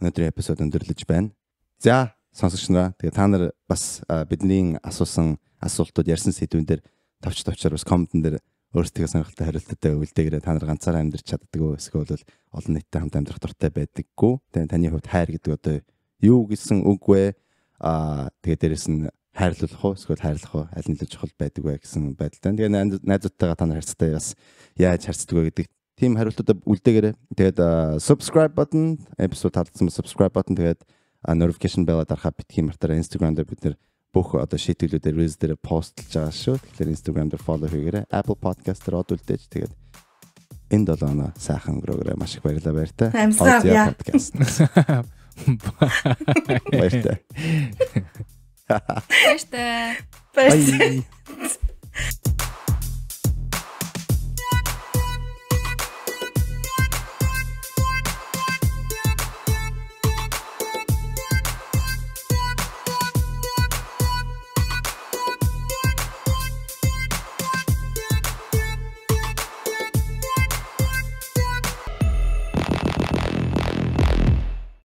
Өнөөдрийн эпизод өндөрлөж байна. За сонсогч нараа тэгээ та нар бас бидний асуусан асуултууд ярьсан сэдвэн дээр товч товчоор бас комментэн дээр өөрсдийнхөө сонирхолтой хариулттай үлдээгээрэй. Та нар ганцаараа амьдрч чаддаг уу? Эсвэл олон нийттэй хамт амьдрах дуртай байдаггүй. Тэгээ таны хувьд хайр гэдэг одоо юу гэсэн үг вэ? Тэгээ дээрэс нь хайрлуулах уу? Эсвэл хайрлах уу? Аль нь илүү чухал байдаг вэ гэсэн байдалтай. Тэгээ найзуудтайгаа та нар харьцтай бас яаж харьцдаг вэ гэдэг тийм хариултуудаа үлдээгээрэй. Тэгээд subscribe button, эпизод таалагдсан бол subscribe button тэгээд notification bell-а дарахаа битгий мартаарай. Instagram дээр бид нэр бүх одоо шийтгэлүүдээр reels дээр постлж байгаа шүү. Тэгэхээр Instagram дээр follow хийгээрэй. Apple Podcast дээр од үлдээж тэгээд энэ 7 оноо сайхан өнгөрөөгөөрэй. Маш их баярлалаа баяртай. Амсгаа podcast. Баяртай. Баяртай. Баяртай.